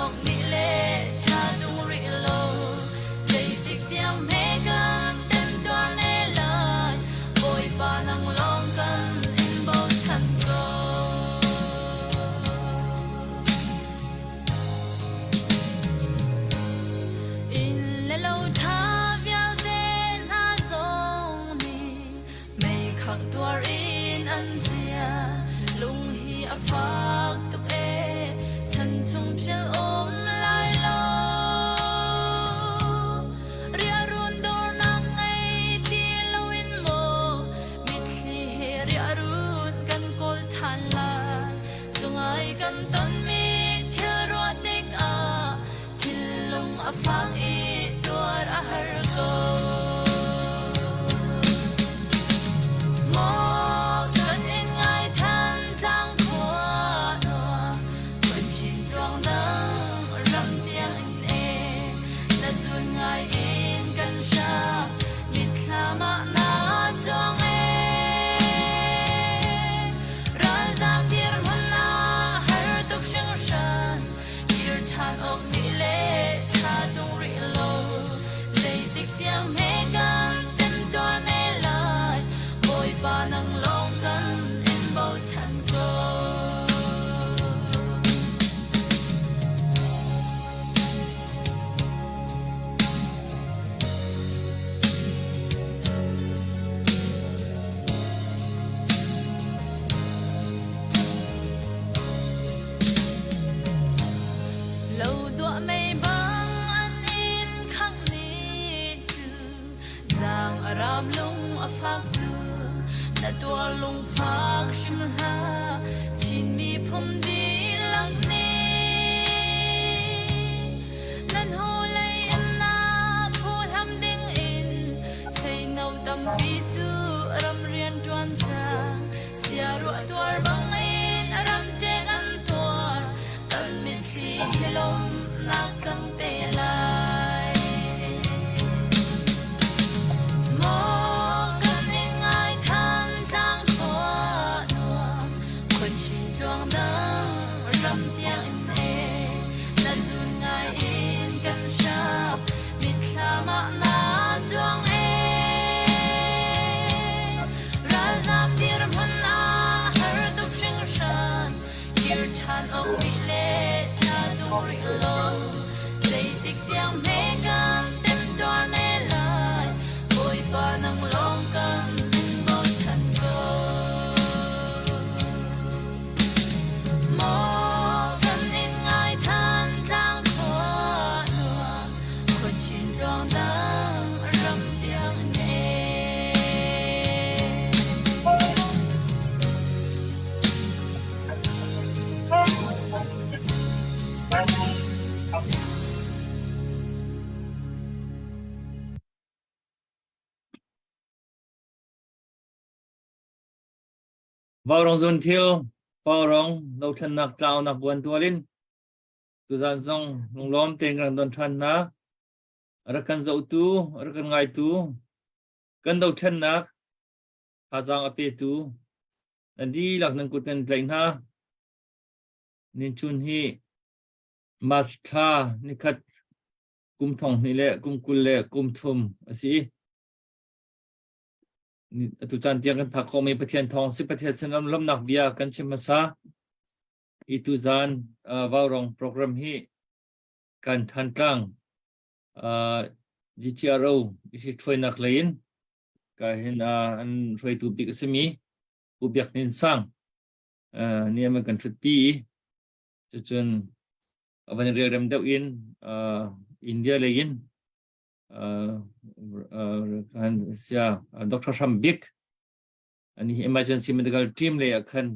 awk nih le tha tung rih lo. Zeitik tiang hme kan temtuar ne lai, Bawipa nang lawng kan in bochan ko. Inn le lo ṭha vialte hna zong nih meikhangh tuar in an chia. Lung hi a fak tuk ee, chan chung philh um lai lo. Riahrun dawrnak ngei ti loin maw mitthli he riahrun kan kawl ṭhan lai. Cungai kan tonmi thil ruah tikah thinlung a fak i tuar a har ko. Maw kan in ngai than tlang khua nua, khuachin ruang dang ram tiang in e, na zun ngai in kan hram, mitthlam ah na cuang e. Ralzam dirhmun ah har tuk hringhran, kir ṭhan awk nih le ṭha tung rih lo. Zeitik tiang hme kan temtuar ne lai, Bawipa nang lawng kan in bochan ko. Lo duah mei bang an in khangh ni cu zaang a ram lung a fak tu na tuar lungfak hrim hlah Chin miphun dihlak nih nan hnulei in na phuhlam ding in seino tampi cu ram rian ṭuan cang siaruah tuar bangin ram ṭek an tuar kan mitthli hi lawmhnak cang te lai. Maw kan in ngai than tlang khua nuam khuachin tluang dang ram tiang in e na zun ngai in kan hrap mitthlam ah na cuang e ralzam dirhmun ah har tuk hringhran kir ṭhan awk nih le tha tung rih lo zeitik tiang hme kan temtuar ne lai Bawipa nang lawng kan in bochan ko. Maw kan in ngai than tlang khua nuam khuachin ruang dang ram tiang in e. Vaurawng zunthil, Vaurawng dothlennak tlaunak buan tualin tuzan zong lunglawm tein kan don ṭhan hna. A rak kan zohtu, a rak kan ngaitu, kan dothlennak thazaang a petu nan dihlak nan kut nan tlaih hna. Ninchun hi March thla nikhat kum thong hnih le kum 20 le kum thum a si. Atu caan tiang kan phak khawhmi Pathian thawng si Pathian sin lawmnak bia kan chim hmasa. I tuzaan Vaurawng program hi kan Thantlang GTRO hi hruainak lei in ka hin an hruaitu bik a simi Pu Biak Hnin Sang nih an kan ṭhutpi i cucun a van relrem deuh in India lei in sia Dr. Hram Bik ani hi emergency medical team lei ah khan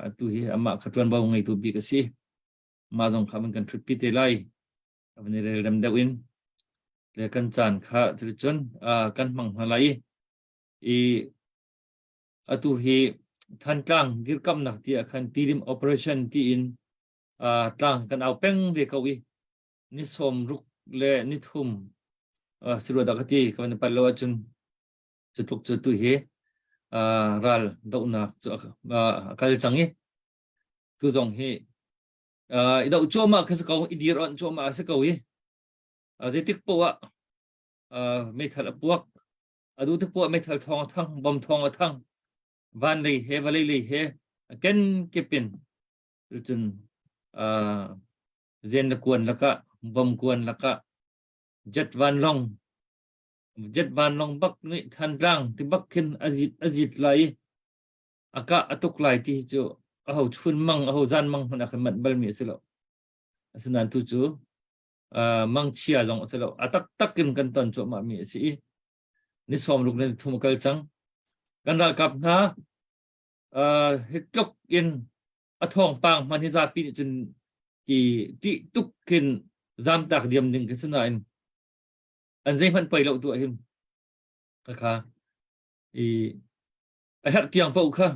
atu hi amah kha ṭuanvo ngeitu bik a si. Mah zong kha man kan ṭhutpi te lai. Van i relrem deuh in le kan caan kha cuticun kan hmang hna lai i atu hi Thantlang dirkamnak ti ah khan Tidim operation tiin tlang kan au peng ve ko i ni 60 le ni thum sirua dah ka ti ka van pal lo ahcun cu tluk cu tu hi ral dohnak cu a kal cang i tu zong hi. I doh cuahmah khi si ko, i dir on cuahmah a si ko i zeitik poah ah meithal a puak, a duh tik poah meithal thawng a thang, bom thawng a thang, van lei he vawlei lei he a kenkip in cun zen le kuan lakah, bom kuan lakah, jet vanlawng jet vanlawng bak nih Thantlang ti bak khin a zit lai i a kah a tuk lai ti hi cu aho chun mang aho zan mang hmanh ah khan manh balmi a si lo. Asinain tu cu mangchia zong a si lo. A taktak in kan ton cuahmah mi a si i ni 63 le 30 a kal cang. Kan ralkap hna hi tluk in a thawngpang hman hi zapi nih cun ti ṭih tuk khin zamtak diam ding kan si nain an zeihmanh poi lo tu ah hin khakha i a herh tiang paoh kha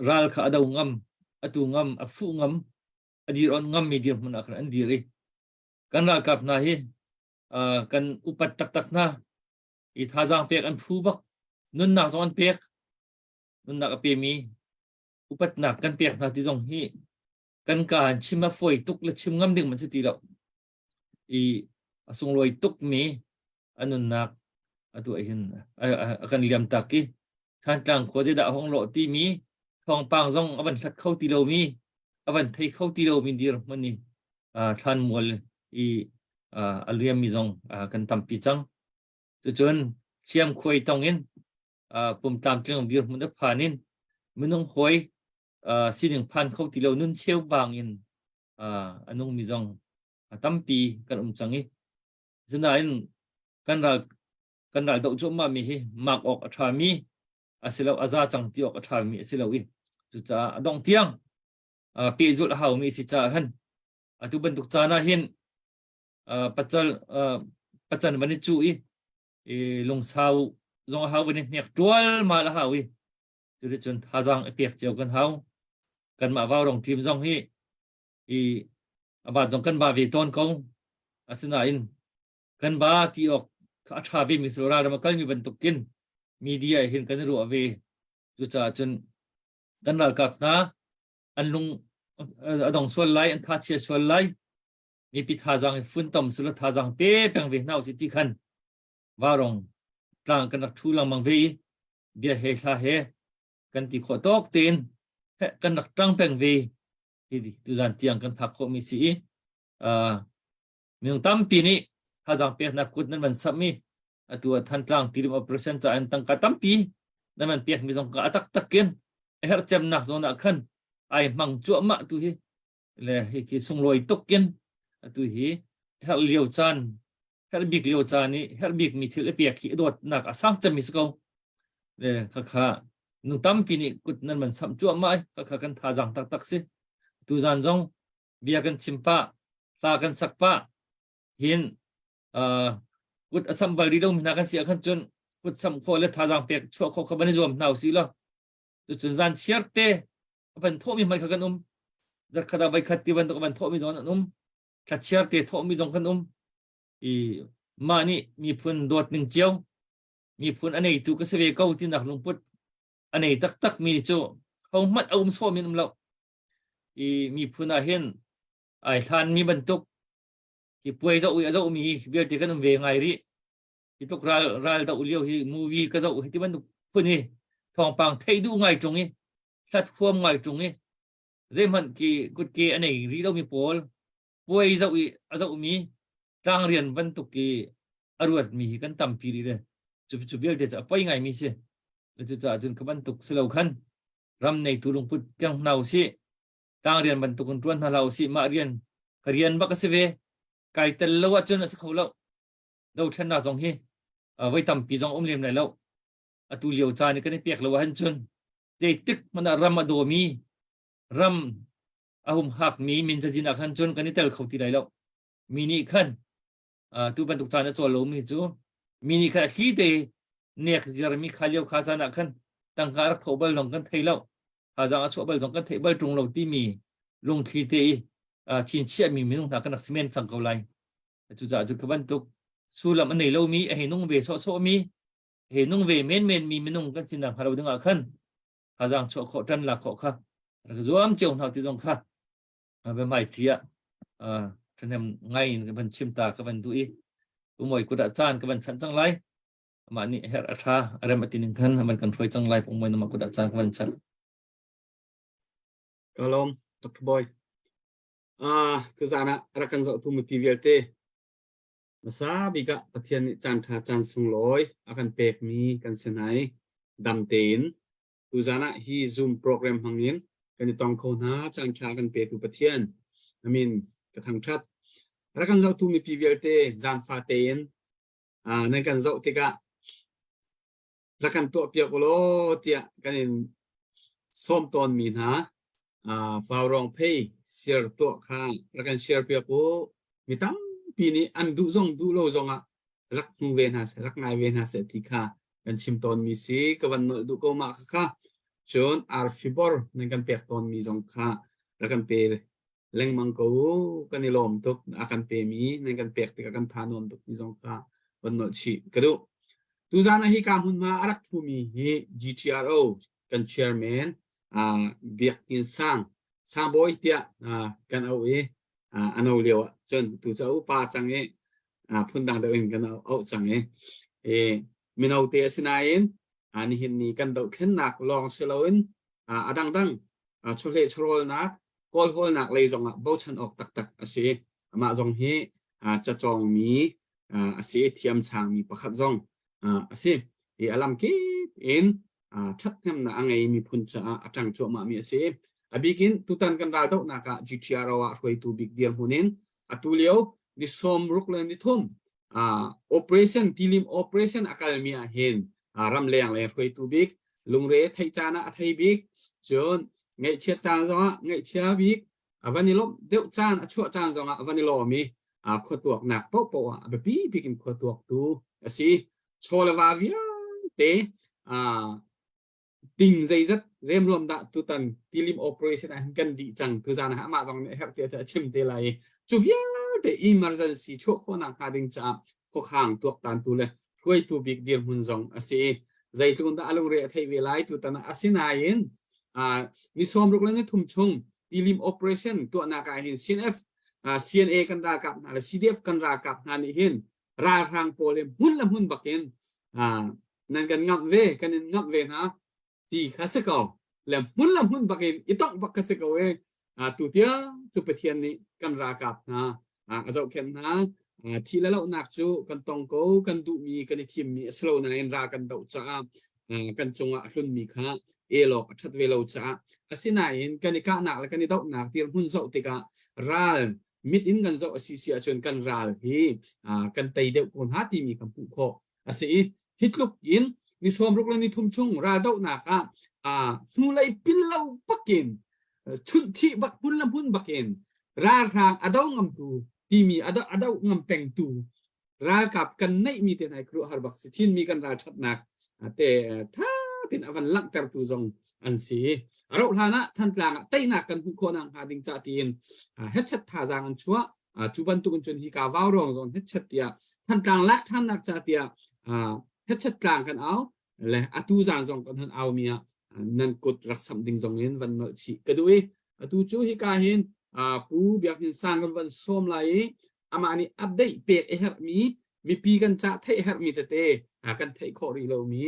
ral kha a do ngam, a tu ngam, a fuh ngam, a dir on ngam mi dirhmun ah khan an dir i kan ralkap hna hi kan upat taktak hna i thazaang pek an phu bak, nunnak zong an pek, nunnak a pemi upatnak kan pek hna ti zong hi kan ka an chim a fawi tuk le chim ngam ding man si ti lo i a sunglawi tuk mi a nunnak atu ah hin a kan liam tak i Thantlang khua zeidah a hong lawh timi thawngpang zong a van hlat kho ti lomi, a van thei kho ti lomi dirhmun i thlanmual i a liammi zong kan tampi cang. Cucun hliamkhuai tong in pum tlamtling dirhmun a phan in minung hawi sining phan kho ti lo nun cheu bang in a nungmi zong tampi kan um cang i Asinain kan ral doh cuahmah mi hi mak awk a ṭhami a si lo, a za cang ti awk a ṭhami a si lo i cucaah a dongh tiang pehzulh a haumi a si caah khan atu bantuk caan ah hin pacal pacan van i cuh i lungsau zong a hau, van i hnek ṭualmal a hau i cuticun thazaang i pek cio kan hau. Kanmah Vaurong team zong hi i a ba zong kan ba ve tawn ko. Asinain kan ba ti awk a ṭha ve mi ral ram a kalmi bantukin media hin kan i ruah ve. Cucaah cun kan ralkap hna an lung a dong sual lai, an tha chia sual lai, mipi thazaang i funtom sula thazaang pe peng ve hna usih ti khan varong tlang kan rak thu lengmang ve i bia he hla he kan ti khawh tawk tein kan rak ṭang peng ve. Hi tuzan tiang kan phak khawhmi si i minung tampi nih thazaang peknak kut nan van samh i atu ah Thantlang Tilim operation ca in tangka tampi nan van pekmi zong ka a taktak in a herh cemnak zawn ah khan ai hmang cuahmah tu hi le hi khi sunglawi tuk in atu hi herh lio caan, herh bik lio caan i herh bik mi thil a pek hi dawtnak a sang cemmi si ko le khakha nu tampi nih kut nan man samh cuahmah i khakha kan thazaang taktak si. Tuzan zong bia kan chim pah, hla kan sak pah hin kut a sam bal rih lo mi hna kan si ah khan cun kut sam khawh le thazaang pek chuah khawh kha van i zuam hna usih law cucun zan chiar te a van thawhmi hmai kha kan um, zarkhat ah voikhat ti bantuk a van thawhmi zong an um, thlachiar te thawhmi zong kan um i mah nih miphun dawt ning cio, miphun a neitu ka si ve ko tinak lungput a nei taktak mi cu hohmanh a um sawh min um lo i miphun ah hin ai hlan mi bantuk hi puai zoh i a zoh mi vialte kan um ve ngai rih. Hi tluk ral ral doh lio hi movie ka zoh hi ti bantuk phun hi thawngpang theih duh ngai ṭung i hlat huam ngai ṭung i zeihmanh ki kutke a nei rih lomi pawl puai zoh i a zohmi tlangrian bantuk i a ruatmi hi kan tampi rih le cu cu vialte cu a poi ngaimi si. Cucaah cun kha bantuk si lo khan ram neitu lungput keng hna usih, tlangrian bantuk in ṭuan hna hlah usih. Mah rian ka rian bak a si ve, kai tel lo ahcun a si kho lo. Dothlennak zong hi voi tampi zong um lem lai lo. Atu lio caan i kan i pek lo ahhin cun zeitik hmanh ah ram a dawmi, ram a humhakmi min cazin ah khan cun kan i tel kho ti lai lo. Mi nih khan tu bantuk caan a cawl lomi cu mi nih khan a thli te nek ziarmi kha lio kha caan ah khan tangka rak thawh bal zong kan thei lo, thazaang a chuah bal zong kan theih bal ṭung lo timi lungthli te i chinchiahmi minung hna kan rak si men cang ko lai. Cucaah cu bantuk sullam a nei lomi, a hei nung ve sawhsawhmi, he nung ve menmen mi minung kan sinak hnga lo ding ah khan thazaang chuah khawh, ṭan lak khawh kha. Rak zuam cio hna ti zong kha biahmai ṭi ah ṭhahnem ngai in ka van chim ta ka van duh i Umoi kut ah caan ka van chanh cang lai. Amah nih herh a ṭha a rem a ti ning khan a van kan hruai cang lai. Umoi nama kut ah caan ka van chanh. Ka lawm, Dr. Boy. Ah, tuzaan ah rak kan zohtu mipi vialte hmasa bik ah Pathian nih caan ṭha caan sunglawi a kan pekmi kan si hna i dam tein tuzaan ah hi Zoom program hmangin kan i tong kho hna caan ṭha kan petu Pathian amin ka thangṭhat. Rak kan zohtu mipi vialte zaanfa tein nan kan zoh tikah rak kan tuahpiak u law tiah kan in sawm tawnmi hna Vaurawng phei share tuah kha rak kan share piak u. Mi tampi nih an duh zong duh lo zongah rak hmu ve hna seh, rak ngai ve hna seh ti kha kan chim tawnmi si. Ka van nolh duh ko mah kha. Cun arfibor nan kan pek tawnmi zong kha rak kan pe lengmang ko u. Kan i lawm tuk. A kan pemi nan kan pek tikah kan tha nuam tuk ti zong kha van nolh chih ka duh. Tuzaan ah hika hmunhma a rak thumi hi GTRO kan chairman Biakinn Sang Sangbawi tiah kan auh i a no lio ah cun tu cu a upa cang i phundang deuh in kan auh cang i mino te a si nain nihin ni kan dohthlennak lawng si loin a dangdang chawhleh chawhrawlnak kawlhawlnak lei zongah bochan awk taktak a si. Amah zong hi cacawngmi a si i thiamsangmi pakhat zong a si. Hi a lamkip in ṭhathnemnak a ngei miphun caah a ṭang cuahmahmi a si. A bikin tutan kan raldohnak ah GTRO ah hruaitu bik dirhmun in atu lio ni 63 operation tilim operation a kalmi ah hin ramleng le hruaitu bik lungre theih caan ah a thei bik cun ngaihchiat caan zongah ngaihchia bik a van i lawmh deuh caan a chuah caan zongah a van i lawm i khuatuaknak paohpaoh ah a biapi bik in khuatuaktu a si. Chaw le va vialte ting zeizat remruam dah tutan tilim operation ah hin kan dih cang tuzaan ah amah zong nih herh tiah a chim te lai i cu vialte emergency chuah khawhnak hnga ding caah khuakhang tuaktan tu le hruaitu bik dirhmun zong a si i zeitluk dah a lungre a theih ve lai tutan ah asinain ni 63 chung tilim operation tuahnak ah hin CNF CNA kan ralkap hna le CDF kan ralkap hna nih hin ralhrang pawl hi hmun le hmun bakin nan kan ngamh ve kan in ngamh ve hna ti kha si ko le hmun le hmun bakin i tongh bak kha si ko e tu tiang cu Pathian nih kan ralkap hna a zohkhenh hna thi le lohnak cu kan tong ko kan duhmi kan i thimmi a si lo nain ra kan doh caah kan cungah a hlunmi kha elawk a ṭhat ve lo caah asinain kan i kahnak le kan i dohnak dirhmun zoh tikah ral mit in kan zoh a si si ahcun kan ral hi kan tei deuh ko hna timi kan hmuh khawh a si i hi tluk in ni 63 le ni thum chung raldohnak ah hnulei pil lo bakin chunh thih bak hmun le hmun bakin ralhrang a do ngamtu timi a do ngam pengtu ralkap kan neihmi te hna khuaruahhar bak si Chinmi kan ralṭhatnak te tha tin a van langhtertu zong an si. A rauh hlan ah Thantlang ah teinak kan hmuh khawh nak hnga ding ca tiin hetchet thazaang an chuah. Cu bantuk in cun hika vaurawng zong hetchet tiah Thantlang lak ṭhannak ca tiah hetchet tlang kan au le atu zan zong kan hun au mi ah nan kut rak samh ding zong in van nolh chih ka duh i atu cu hika hin Pu Biak Hnin Sang kan van sawm lai i amah nih update pek a herhmi mipi kan cah theih herhmi tete kan theih khawh rih lomi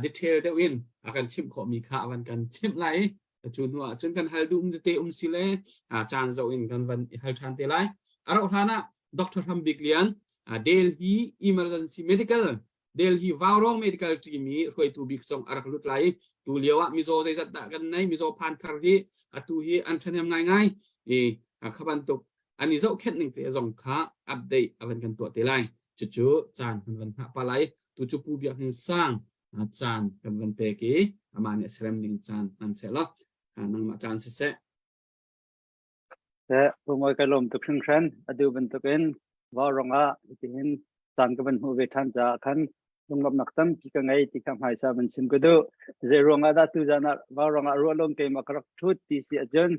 detail deuh in a kan chimh khawhmi kha a van kan chimh lai i cu hnu ah cun kan hal duh tete um si le caan zoh in kan van i hal ṭhan te lai. A rauh hlan ah Dr. Hram Bik Lian Delhi Emergency Medical Delhi Vaurawng Medical Team i hruaitu bik zong a rak lut lai i tu lio ah mizaw zeizat dah kan nei mizaw phan thar hi atu hi an ṭhahnem ngaingai i kha bantuk an i zohkhenh ning te zong kha update a van kan tuah te lai cucu caan kan van hngah pa lai tu cu Pu Biak Hnin Sang caan kan van pek i amah nih a serem ding caan hman seh law nangmah caan siseh Seh, Pu Mawi ka lawm tuk hringhran. Atu bantukin vaurawng ah hitihin caan ka van hmuh ve ṭhan caah khan lunglawmhnak tampi ka ngei ti kha hmaisa van chim ka duh. Zei ruangah dah tuzan ah vaurawng ah ruahlawm keimah ka rak ṭhut ti si ahcun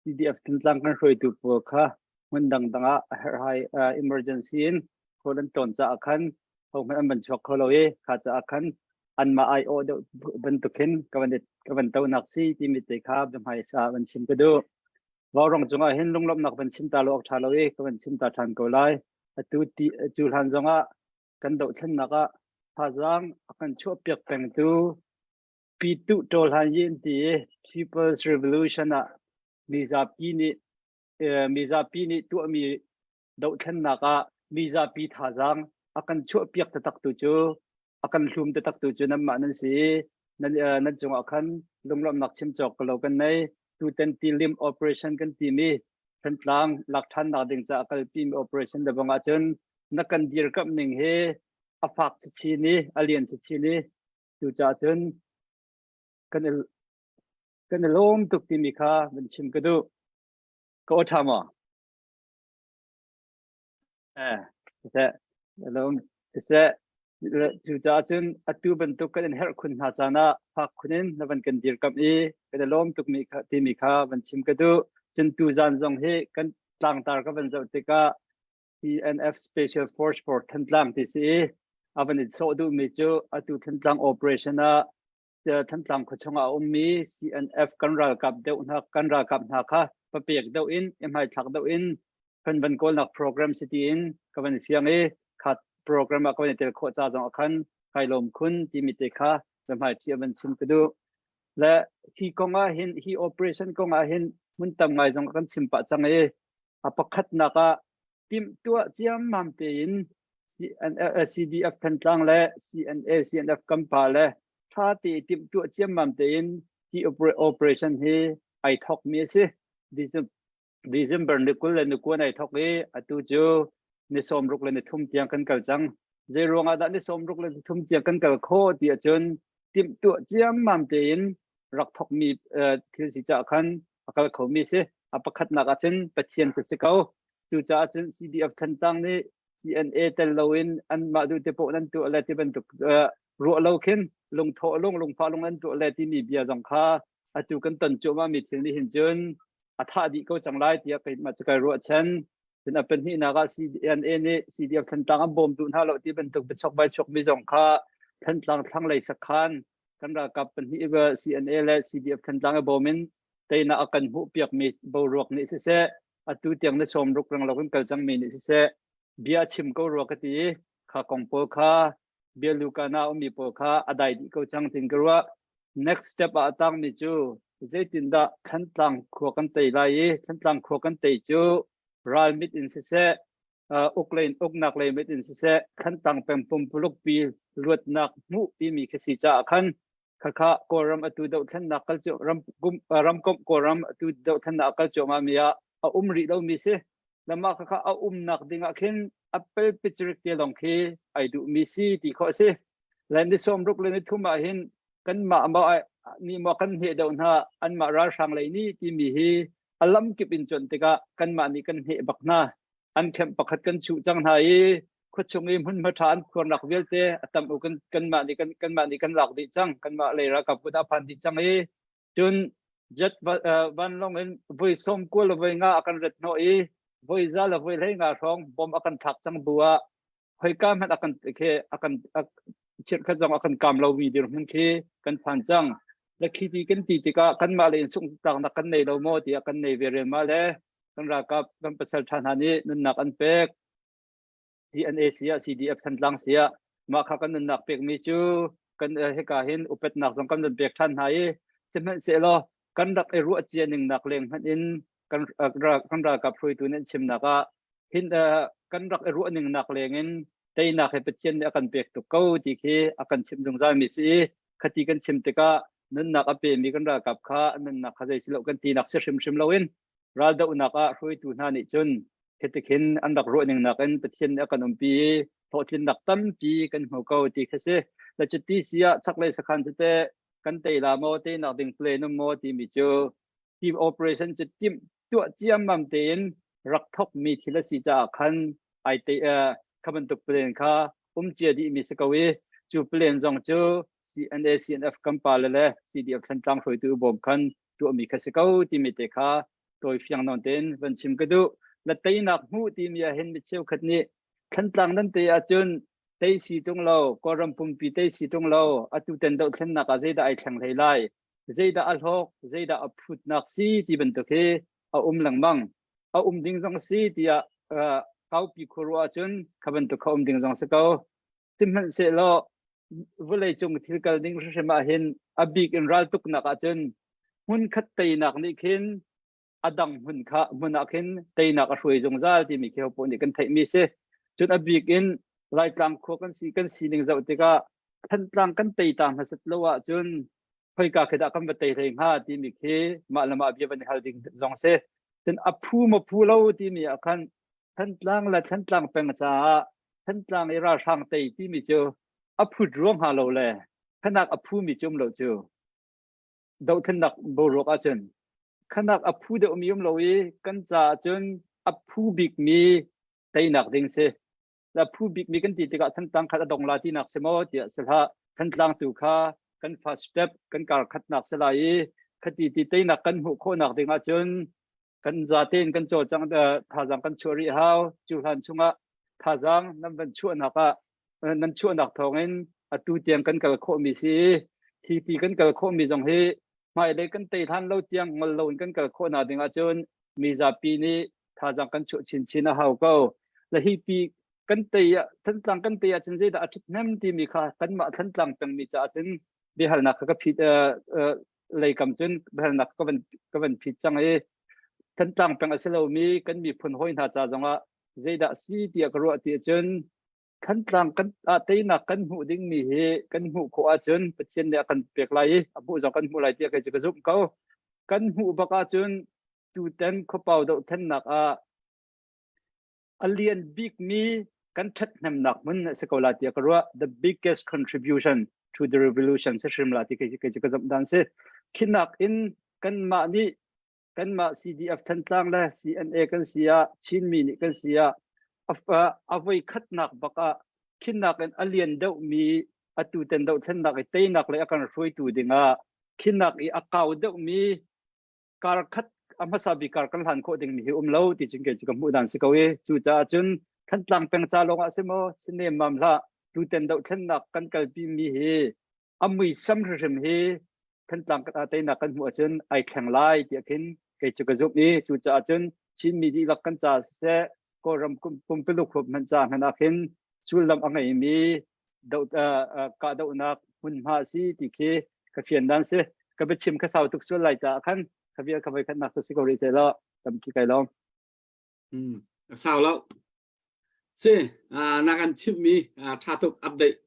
CDF Thantlang kan hruaitu pawl kha hmun dangdang ah a herhhai emergency in khual an tlawn caah khan hohmanh an van chuak kho lo i kha caah khan Anmah aiawh deuh bantuk khin ka van ka van tonak si timi te kha biahmaisa van chim ka duh. Vaurawng cungah hin lunglawmhnak van chim ta lo awk ṭha lo i ka van chim ta ṭhan ko lai. Atu ti cu hlan zongah kan dohthlennak ah thazaang a kan chuahpiak pengtu Pitu Ṭawlhan Yin ti i People's Revolution ah mizapi nih mizapi nih tuahmi dohthlennak ah mizapi thazaang a kan chuahpiak taktak tu cu a kan hlum taktak tu cu nanmah nan si i nan nan cungah khan lunglawmhnak chim cawk ko lo kan nei. Tutan tilim operation kan timi Thantlang lak ṭhannak ding caah kalpi mi operation le bang ahcun na kan dirkamh ning hi a fak chinchin i a lian chinchin i cucaah cun kan i kan i lawm tuk timi kha van chim ka duh. Ka aw ṭha maw? Eh, siseh, lawm siseh, cucaah cun atu bantuk kan in herh khun hna caan ah fak khun in na van kan dirkamh i kan i lawm tuk mi kha timi kha van chim ka duh. Cun tu zan zong hi kan tlangtar ka van zoh tikah CNF Special Force for Thantlang ti si i a van in sawh duhmi cu atu Thantlang operation ah Thantlang khuachung ah a ummi CNF kan ralkap deuh hna kan ralkap hna kha papek deuh in i hmaithlak deuh in kan van kawlnak program si tiin ka van fiang i kha program ah ka van i tel khawh ca zong ah khan kai lawm khun timi te kha biahmaiṭhi a van chim ka duh. Le hi kong ah hin hi operation kong ah hin hmun tam ngai zong kan chim pah cang i a pakhatnak ah timhtuah ciammam tein CDF Thantlang le CNA CNF Kampa le ṭha te timhtuah ciammam tein hi operation hi ai thawk mi a si. December ni 20 le ni 20 ai thawk i atu cu ni 60 le ni 30 tiang kan kal cang. Zei ruangah dah ni 60 le ni 30 tiang kan kal khawh ti ahcun timhtuah ciammam tein rak thawkmi thil si caah khan a kal khomi si. A pakhatnak ahcun Pathian ka si ko. Cucaah cun CDF Thantlang nih CNA tel loin anmah duh te paoh nan tuah le ti bantuk ruah lo khin lungthawh lung lungfah lung an tuah le timi bia zong kha atu kan ton cuahmah mi thil nih hin cun a thah dih ko cang lai tiah keimah cu kai ruahchan. Cun a pahnihnak ah CNA nih CDF Thantlang an bawm duh hna lo ti bantuk biachok bai chok mi zong kha Thantlang thlanglei sakhan kan ralkap pahnih CNA le CDF Thantlang i bawm in teinak a kan hmuh piakmi boruak nih siseh atu tiang na sawm ruk rang lo kan kal cangmi nih siseh bia chim ko rua ka ti i kha kong pawl kha bia luka na ummi pawl kha a dai dih ko cang tin ka ruah. Next step ah a tangmi cu zeitindah Thantlang khua kan tei lai i Thantlang khua kan tei cu ral mit in siseh uk lei uknak lei mit in siseh Thantlang peng pumpuluk pi luatnak hmuh timi khi si caah khan khakha Kawlram atu dohthlennak kal cu ram ramkomh Kawlram atu dohthlennak kal cuahmah mi ah a um rih lomi si. Lamah khakha a umnak ding ah khin a pelpichirik te lawng khi ai duhmi si ti khawh a si. Le ni 60 le ni 30 ah hin kanmah maw ni maw kan hne deuh hna anmah ralhrang lei nih timi hi a lamkip in cuanh tikah kanmah nih kan hne bak hna. An camp pakhat kan chuh cang hna i khuachung i hmunhma ṭha an khuarnak vialte a tam u kan kanmah nih kan kanmah nih kan lak dih cang. Kanmah lei ralkap kut ah phan dih cang i cun jet vanlawng in voi 90 le voi 50 a kan ret hnawh i voi 100 le voi 15 hrawng bom a kan thlak cang bu ah khoika hmanh a kan khi a kan chiatkhat zong a kan kam lomi dirhmun khi kan phan cang. Le khi ti kan ti tikah kanmah le in sunghtlaknak kan nei lo maw tiah kan nei ve rel ma le kan ralkap kan pasal ṭha hna nih nunnak an pek. CNA si ah CDF Thantlang si ah mah kha kan nunnak pekmi cu kan hika hin upatnak zong kan nun pek ṭhan hna i sihmanhsehlaw kan rak i ruah cia ning nak leng hmanh in kan kan ralkap hruaitu nih an chimnak ah hin kan rak i ruah ning nak leng in teinak hi Pathian nih a kan pek tuk ko ti khi a kan chimh zungzal mi si i khati kan chim tikah nunnak a pemi kan ralkap kha nunnak kha zei si lo kan tinak si hrimhrim loin raldohnak ah hruaitu hna nih cun khitikhin an rak ruah ning nakin Pathian nih a kan umpi i hlawhtlinnak tampi kan hmu ko ti khi si. Le cuti si ah chaklei sakhan cu teh kan tei la maw teinak ding plan um maw timi cu team operation cu timh tuah ciammam tein rak thokmi thil a si caah khan ai te kha bantuk plan kha um cia dih mi si ko i cu plan zong cu CNA CNF kan pa le le CDF Thantlang hruaitu bawm khan tuahmi kha si ko timi te kha tawi fiang nawn tein van chim ka duh. La teinak hmuh timi ah hin mi cheukhat nih Thantlang nan te ahcun Tei si tung lo, Kawlram pumpi tei si tung lo, atu ten dohthlennak ah zeidah ai thleng hlei lai, zeidah a hlawk, zeidah a phutnak si ti bantuk hi a um lengmang. A um ding zong si tiah kaupi khuaruah ahcun kha bantuk kha um ding zong si ko. Sihmanhsehlaw vawlei cung thil kal ding hrimhrim ah hin a bik in raltuknak ahcun hmunkhat teinak nih khin a dang hmun kha hmun ah khin teinak a hruai zungzal timi khi hopoh nih kan theihmi si. Cun a bik in Laitlang khua kan si kan sining zoh tikah Thantlang kan tei ta hmasat lo ahcun khoika khi dah kan va tei hlei hnga timi khi mah le mah bia van i hal ding zong si. Cun a phu maw phu lo timi ah khan Thantlang le Thantlang peng caah Thantlang i ralhrang tei timi cu a phut ruang hnga lo le khanak a phumi cu um lo cu dohthlennak boruak ahcun khanak a phu deuhmi um lo i kan caah cun a phu bikmi teinak ding si. La phu bikmi kan ti tikah Thantlang khat a dong la tinak si maw tiah si hlah. Thantlang tu kha kan first step kan kar khatnak si lai i khati ti teinak kan hmuh khawhnak ding ahcun kan zatein kan cawlcang thazaang kan chuah rih hau. Cu hlan chungah thazaang nan van chuahnak ah nan chuahnak thawngin atu tiang kan kal khawhmi si i hi ti kan kal khawhmi zong hi hmailei kan tei hlan lo tiang ngol loin kan kal khawhnak ding ahcun mi zapi nih thazaang kan chuah chinchin a hau ko. Le hi ti kan tei ah Thantlang kan tei ahcun zeidah a ṭhathnem timi kha kanmah Thantlang pengmi caah cun biahalnak kha ka phit leikam cun biahalnak ka van phit cang i Thantlang peng a si lomi kan miphun hawi hna ca zongah zeidah si tiah ka ruah ti ahcun Thantlang kan ah teinak kan hmuh dingmi hi kan hmuh khawh ahcun Pathian nih a kan pek lai i a hmuh zong kan hmuh lai tiah kei cu ka zumh ko. Kan hmuh bak ahcun tutan khuapau dohthlennak ah a lian bikmi kan ṭhathnemnak hmun a si ko la tiah ka ruah. The biggest contribution to the revolution si hrim la ti kei kei cu ka zumh dan si. Khinak in kanmah nih kanmah CDF Thantlang le CNA kan si ah Chinmi nih kan si ah a voi khatnak bak ah khinnak in a lian deuhmi atu ten dohthlennak i teinak le a kan hruaitu dingah khinnak i a kau deuhmi kar khat a hmasa bik kar kan hlan khawh dingmi hi um lo ti cun kei cu ka hmuh dan si ko i cucaah cun Thantlang peng ca lawng ah si maw si nemmam hlah tuten dohthlennak kan kalpi mi hi a muisam hrimhrim hi Thantlang teinak kan hmuh ahcun ai thleng lai tiah khin kei cu ka zumh i cucaah cun Chinmi dihlak kan ca siseh Kawlram pumpuluk huap hmanh ca hmanh ah khin sullam a ngeimi doh kahdohnak hmunhma a si ti khi ka fian dan si. Ka biachim ka sau tuk sual lai caah khan ka vial ka voi khatnak si ko rih seh law tampi kai lawm. A sau lo. Si, na kan chimhmi tha tuk update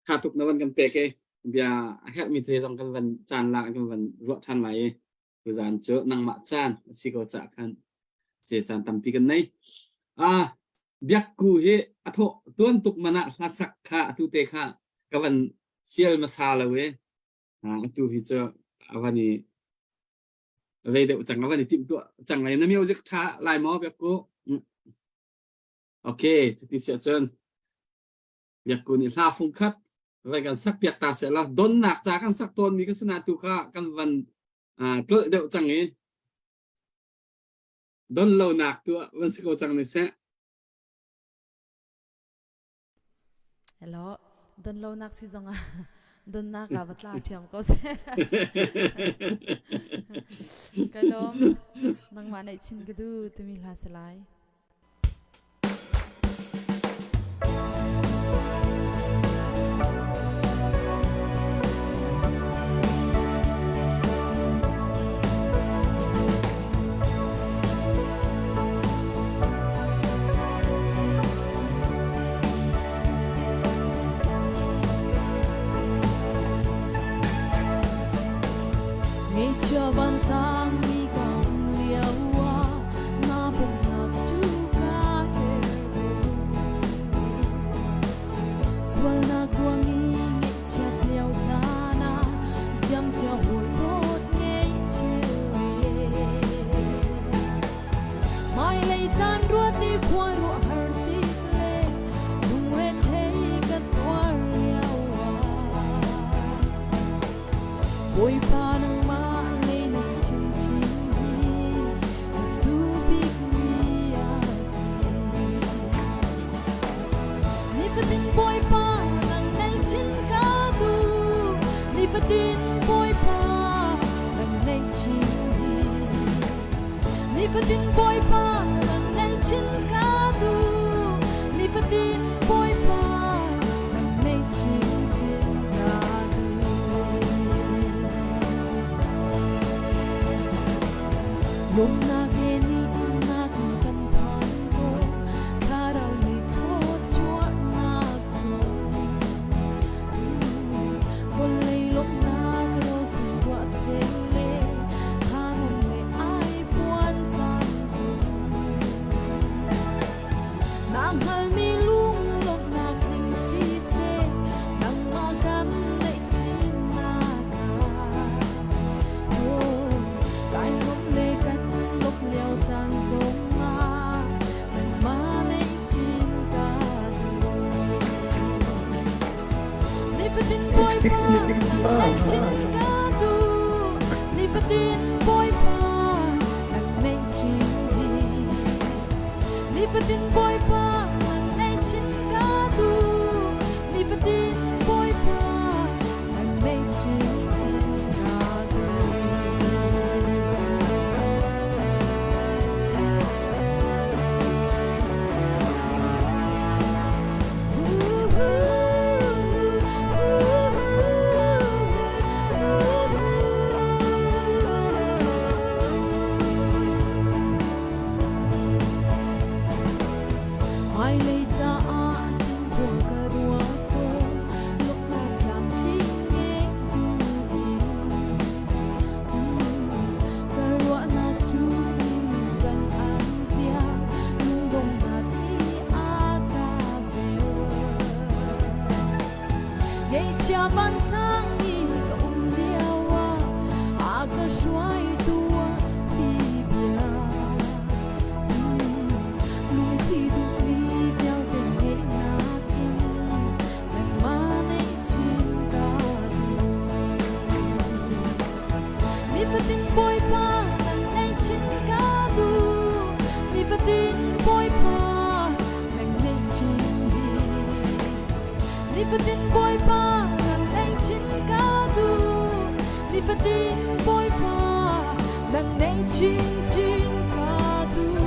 tha tuk na van kan pek i bia a herhmi te zong kan van caan lak kan van ruah ṭhan lai i tuzaan cu nangmah caan a si ko cah khan se caan tampi kan nei. Ah biakku hi a thawh tuan tuk man ah hlasak kha atu te kha ka van sial hmasa lo i atu hi cu a van i vei deuh cang a van i timhtuah cang lai na music ṭha lai maw biakku? Okay, cuti siah cun Biakku nih hla fung khat vai kan sak piak ta seh la donnak ca kan sak tawn mi ka sana tu kha kan van tlolh deuh cang i don lo nak tu van si ko cang ni seh. Hello, don lo nak si zong ah don nak ah va tla thiam ko seh. Ka lawm nangmah neih chin ka du timi hla si lai. Ngeichia vansang mi kong lio ah na pumnak cu. Bawipa nang chin ka duh nifatin Bawipa nang nei chin hi nifatin Bawipa nang nei chin ka duh nifatin Bawipa nang nei chin chin ka duh. Hmailei caah tinkhua ka ruat tawn, lawmhnak tlamtling ngeih buin. Ka ruahnak cu minung kan an zia, lungdonghnak nih a ka zelh. Ngeihchia vansang i ka um lio ah a ka hruaitu hi bia. Lungthi duhmi vialte ngeihnak in nangmah neih chin ka duh. Nifatin Bawipa nang neih chin ka duh. Nifatin Bawipa nang neih chin hi. Nifatin Bawipa nang neih chin ka duh. Nifatin Bawipa nang neih chin chin ka duh.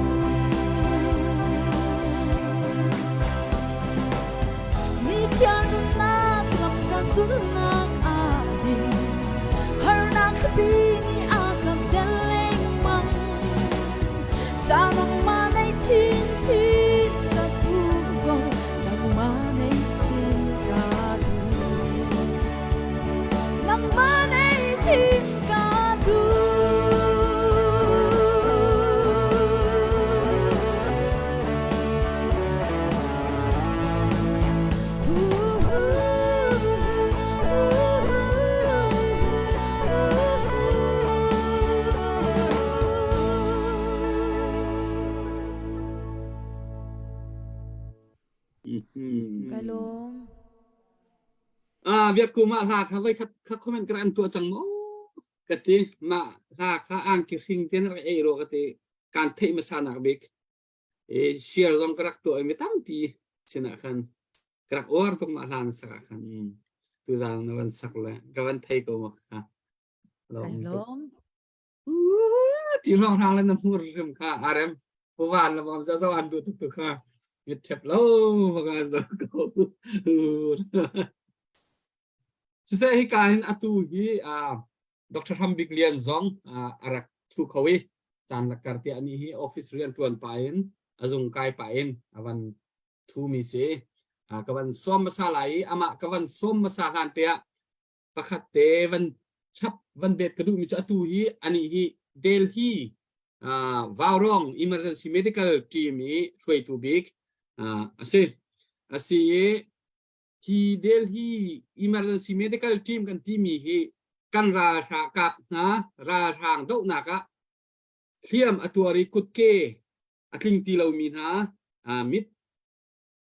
Mi thiar nunnak lam kan zulnak ah hin harnak khuapi nih a kan sel lengmang. Ca nangmah nei chin chin ka duh ko, nangmah nei chin ka duh. Nangmah nei chin ka duh. Ka lawm. Ah biakku mah hla kha voi khat kha comment ka an tuah cang maw ka ti mah hla kha angki hring te na rak ei ro ka ti kan theih hmasa nak bik E share zong ka rak tuah i mi tampi sinah khan ka rak uar tuk mah hla na sak ah khan tuzaan na van sak le ka van thei ko ma kha. Kai lawm. Ti rong rang le na hmur hrim kha arem puvan le bang zo an duh tuk tu kha mit thep lo baka zo ko. Siseh hi ka hin atu hi Dr. Hram Bik Lian zong a rak thu kho i caan lakkar tiah ni hi office rian ṭuan pah in a zung kai pah in a van thumi si. Ka van sawm hmasa lai i amah ka van sawm hmasa hlan te ah pakhat te van chap van bet ka duhmi cu atu hi ani hi Delhi Vaurong Emergency Medical Team i hruaitu bik a si. A si i Hi Delhi Emergency Medical Team kan timi hi kan ralhrang kap hna ralhrang dohnak ah hliam a tuar i kutke a tling ti lomi hna mit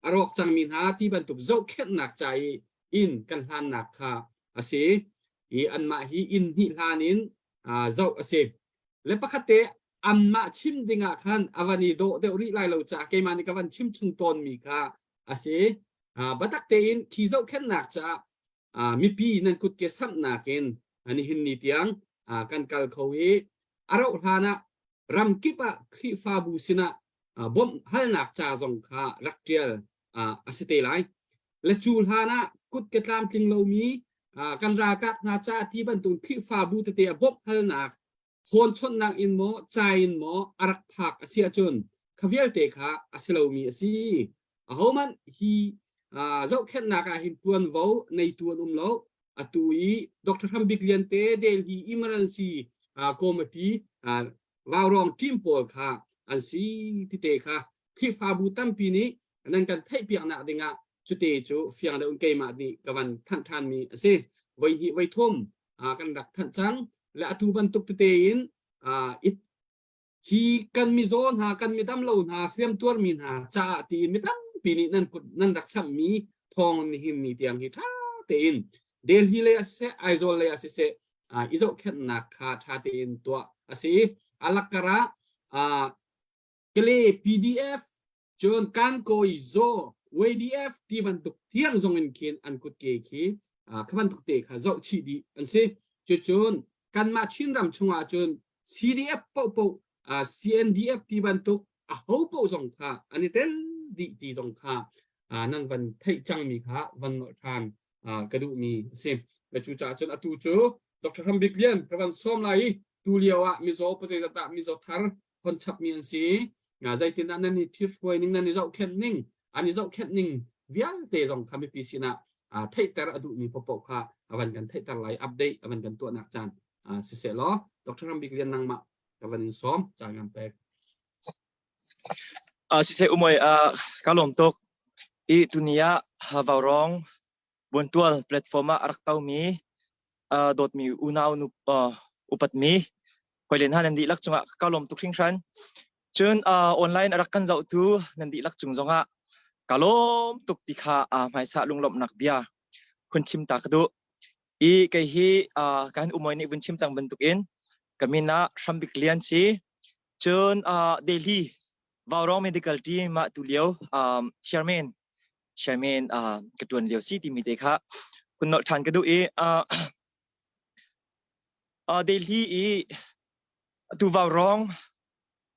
a rawk cangmi hna ti bantuk zohkhenhnak ca i inn kan hlannak kha a si i anmah hi inn hnih hlan in zoh a si. Le pakhat te anmah chim ding ah khan a van i dawh deuh rih lai lo caah keimah nih ka van chim chung tawnmi kha a si. Biatak tein khi zohkhenhnak caah mipi nan kutke samhnak in nihin ni tiang kan kal kho i a rauh hlan ah ramkip ah Khrihfabu sinah bawmh halnak ca zong kha rak ṭial a si te lai. Le cu hlan ah kutke tlamtling lomi kan ralkap hna caah ti bantuk Khrihfabu tete a bawmh halnak phone chawnhnak in maw ca in maw a rak phak a si ahcun kha vialte kha a si lomi a si. Ahohmanh hi zohkhenhnak ah hin tuanvo neitu an um lo. Atu i Dr. Hram Bik Lian te Delhi Emergency Committee Vaurong team pawl kha an si tite kha Khrihfabu tampi nih nan kan theihpiaknak dingah cute cu fiang deuh in keimah nih ka van thanh ṭhanmi a si. Voi hnih voi thum kan rak thanh cang le atu bantuk tete in hi kan mizaw hna kan midam lo hna hriam tuarmi hna caah tiin mi tampi nih nan kut nan rak samhmi thawng nihin ni tiang hi ṭha tein Delhi lei ah siseh, Aizawl lei ah siseh, i zohkhenhnak kha ṭha tein tuah a si. Alakar ah Kale PDF cun Kankawi Zaw YDF ti bantuk tiang zong in khin an kutke khi kha bantuk te kha zoh chih dih an si. Cucun kanmah Chinram chungah cun CDF paohpaoh CNDF ti bantuk a ho paoh zong kha an i tel dih ti zong kha nan van theih cangmi kha van nolh ṭhan ka duhmi a si. Cucaah cun atu cu Dr. Hram Bik Lian ka van sawm lai i tu lio ah mizaw pazeizat ah mizaw thar hon chapmi an si. Zeitindah nan i thithruai ning, nan i zohkhenh ning, an i zohkhenh ning vialte zong kha mipi sinah theihter a duhmi paohpaoh kha a van kan theihter lai, update a van kan tuahnak caan siseh law Dr. Ram Bik Lian nangmah ka van in sawm caan kan pek. Siseh umoi ka lawm tuk. I tuni ah Vaurong Buantual platform ah a rak tomi dawtmi unau nu upatmi hawile hna nan dihlak cungah ka lawm tuk hringhran. Cun online a rak kan zohtu nan dihlak cung zongah ka lawm tuk ti kha hmaisa lunglawmhnak bia hun chim ta ka duh. I kei hi kan umoi nih vun chim cang bantukin ka min ah Hrambik Lian si. Cun Delhi Vaurong Medical Team ah tu lio chairman chairman ka tuan lio si timi te kha hun nolh ṭhan ka duh i Delhi i atu Vaurong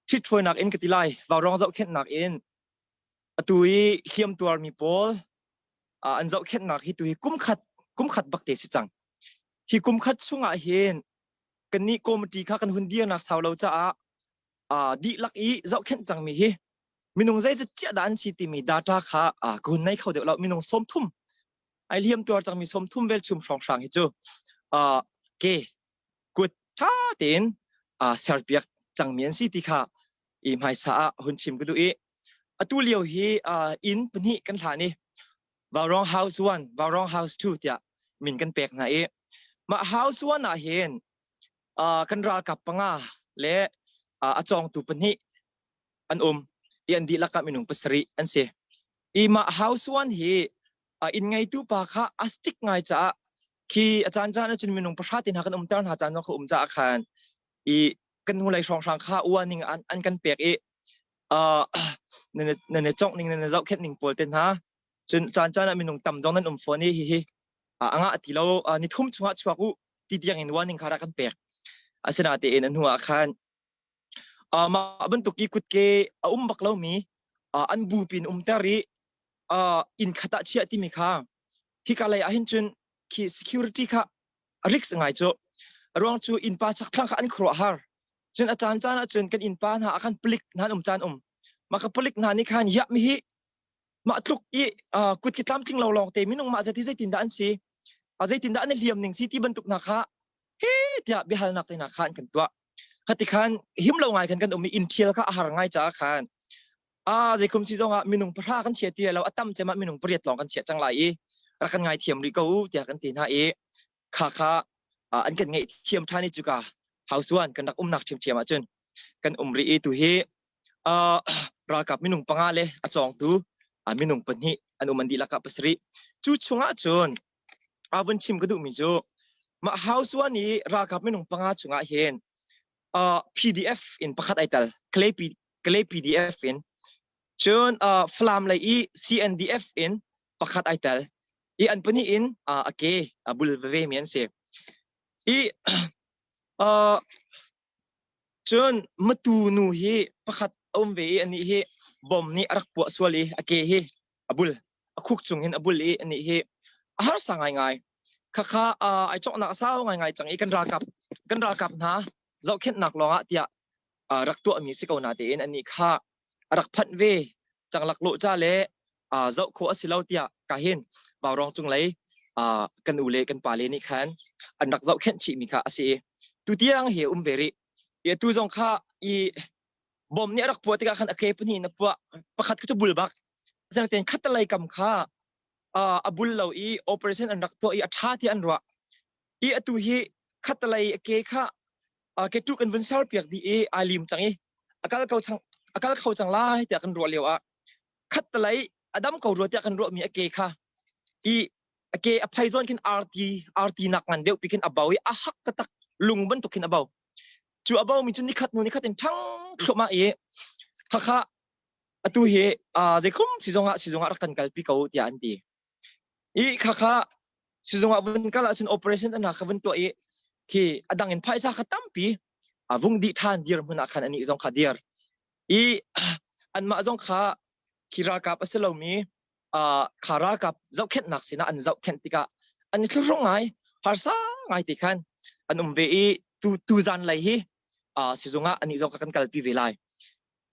ṭhithruainak in ka ti lai Vaurong zohkhenhnak in atu i hliam tuarmi pawl an zohkhenhnak hi tu hi kumkhat kumkhat bak te si cang hi kumkhat chungah hin kannih committee kha kan hun dirnak sau lo caah dihlak i zohkhenh cangmi hi minung zeizat chiah dah an si timi data kha ka hun nei kho deuh lo minung 30 ai hliam tuar cangmi 30 vel chum hrawnghrang hi cu ke kut tha tein serpiak cangmi an si ti kha i hmaisa ah hun chim ka duh i atu lio hi inn pahnih kan hlan i Vaurong House 1, Vaurong House 2 tiah min kan pek hna i mah House 1 ah hin kan ralkap panga le a cawngtu pahnih an um i an dihlak ah minung pasarih an si. I mah House 1 hi inn ngeitu pa kha a stick ngai caah khi a caan caan ahcun minung pahra te hna kan umter hna caan zong kha um caah khan i kan hnulei hrawnghrang kha uaning an, an kan pek i uh, nan nan i congh ning nan i zohkhenh ning pawl te hna cun caan caan ah minung tam zong nan um fawn i hihi a ngah ti lo ni thum chungah chuak u ti tiang in warning kha rak kan pek asinatein a hnu ah khan mah bantuk i kutke a um bak lomi an bu pin umter i inn khat ah chiah timi kha hika lei ah hin cun khi security kha a risk ngai cu ruang cu innpa chakthlang kha an khuaruah har cun a caan caan ah cun kan innpa hna ah khan palik hna an um caan um mah ka palik hna nih khan yah mi hi mah tluk i kut ki tlamtling lo lawng te minung mah zati zeitin dah an si a zeitin dah an i hliam ning si ti bantuk hna kha he tiah biahalnak te hna kha an kan tuah khati khan him lo ngai khan kan um i inn thial kha a har ngai caah khan a zeikhum si zongah minung pahra kan chia ti lo a tam cem ah minung pariat lawng kan chia cang lai i rak kan ngai thiam rih ko u tiah kan ti hna i kha kha an kan ngeih thiam ṭhan i cuka house one kan rak umnak ṭhiamṭhiam ahcun kan um rih i tu hi ralkap minung panga le a cawngtu minung pahnih an um an dihlak ah pasarih cu chungah cun a vun chim ka duhmi cu mah house one i ralkap minung panga chungah hin PDF in pakhat ai tel Kalay, Kalay PDF in cun Falam lei i CNDF in pakhat ai tel i an pahnih in a ke a bul veve mi an si i cun matu nu hi pakhat a um ve i anih hi bom nih a rak puah sual i a ke hi a bul a khuk cung hin a bul i anih hi a harsa ngaingai khakha ai cawknak a sau ngaingai cang i kan ralkap kan ralkap hna zohkhenhnak lawngah tiah rak tuahmi si ko na tein anih kha a rak phanh ve cang laklawh ca le zoh khawh a si lo tiah ka hin Vaurong cunglei kan u le kan pa le nih khan an rak zohkhenh chihmi kha a si i tutiang hi um ve rih i atu zong kha i bom nih a rak puah tikah khan a ke pahnih in a puah pakhat cu bul bak asinain khattelei kam kha a bul lo i operation an rak tuah i a ṭha ti an ruah i atu hi khattelei a ke kha ke tuk an vun ser piak dih i ai lim cang i a kal ko cang a kal kho cang lai tiah kan ruah lio ah khattelei a dam ko rua tiah kan ruahmi a ke kha i. A ke a phei zawn khin arti arti nak ngan deuh pi khin a bo i a hak taktak lung bantuk khin a bo. Cu a bo mi cu nikhat hnu nikhat in ṭhang thluahmah i khakha atu hi zeikhum sizung ah sizung ah rak kan kalpi ko tiah an ti. I khakha sizung ah vun kal ahcun operation an kha vun tuah i khi a dang in phaisa kha tampi a vung dih ṭhan dir hmun ah khan anih zong kha dir. I anmah zong kha khi ralkap a si lomi kha ralkap zohkhenhnak sinah an zohkhenh tikah an i thlurung ngai harsa ngai ti khan an um ve i tu tu zan lei hi sizung ah anih zong kan kalpi ve lai.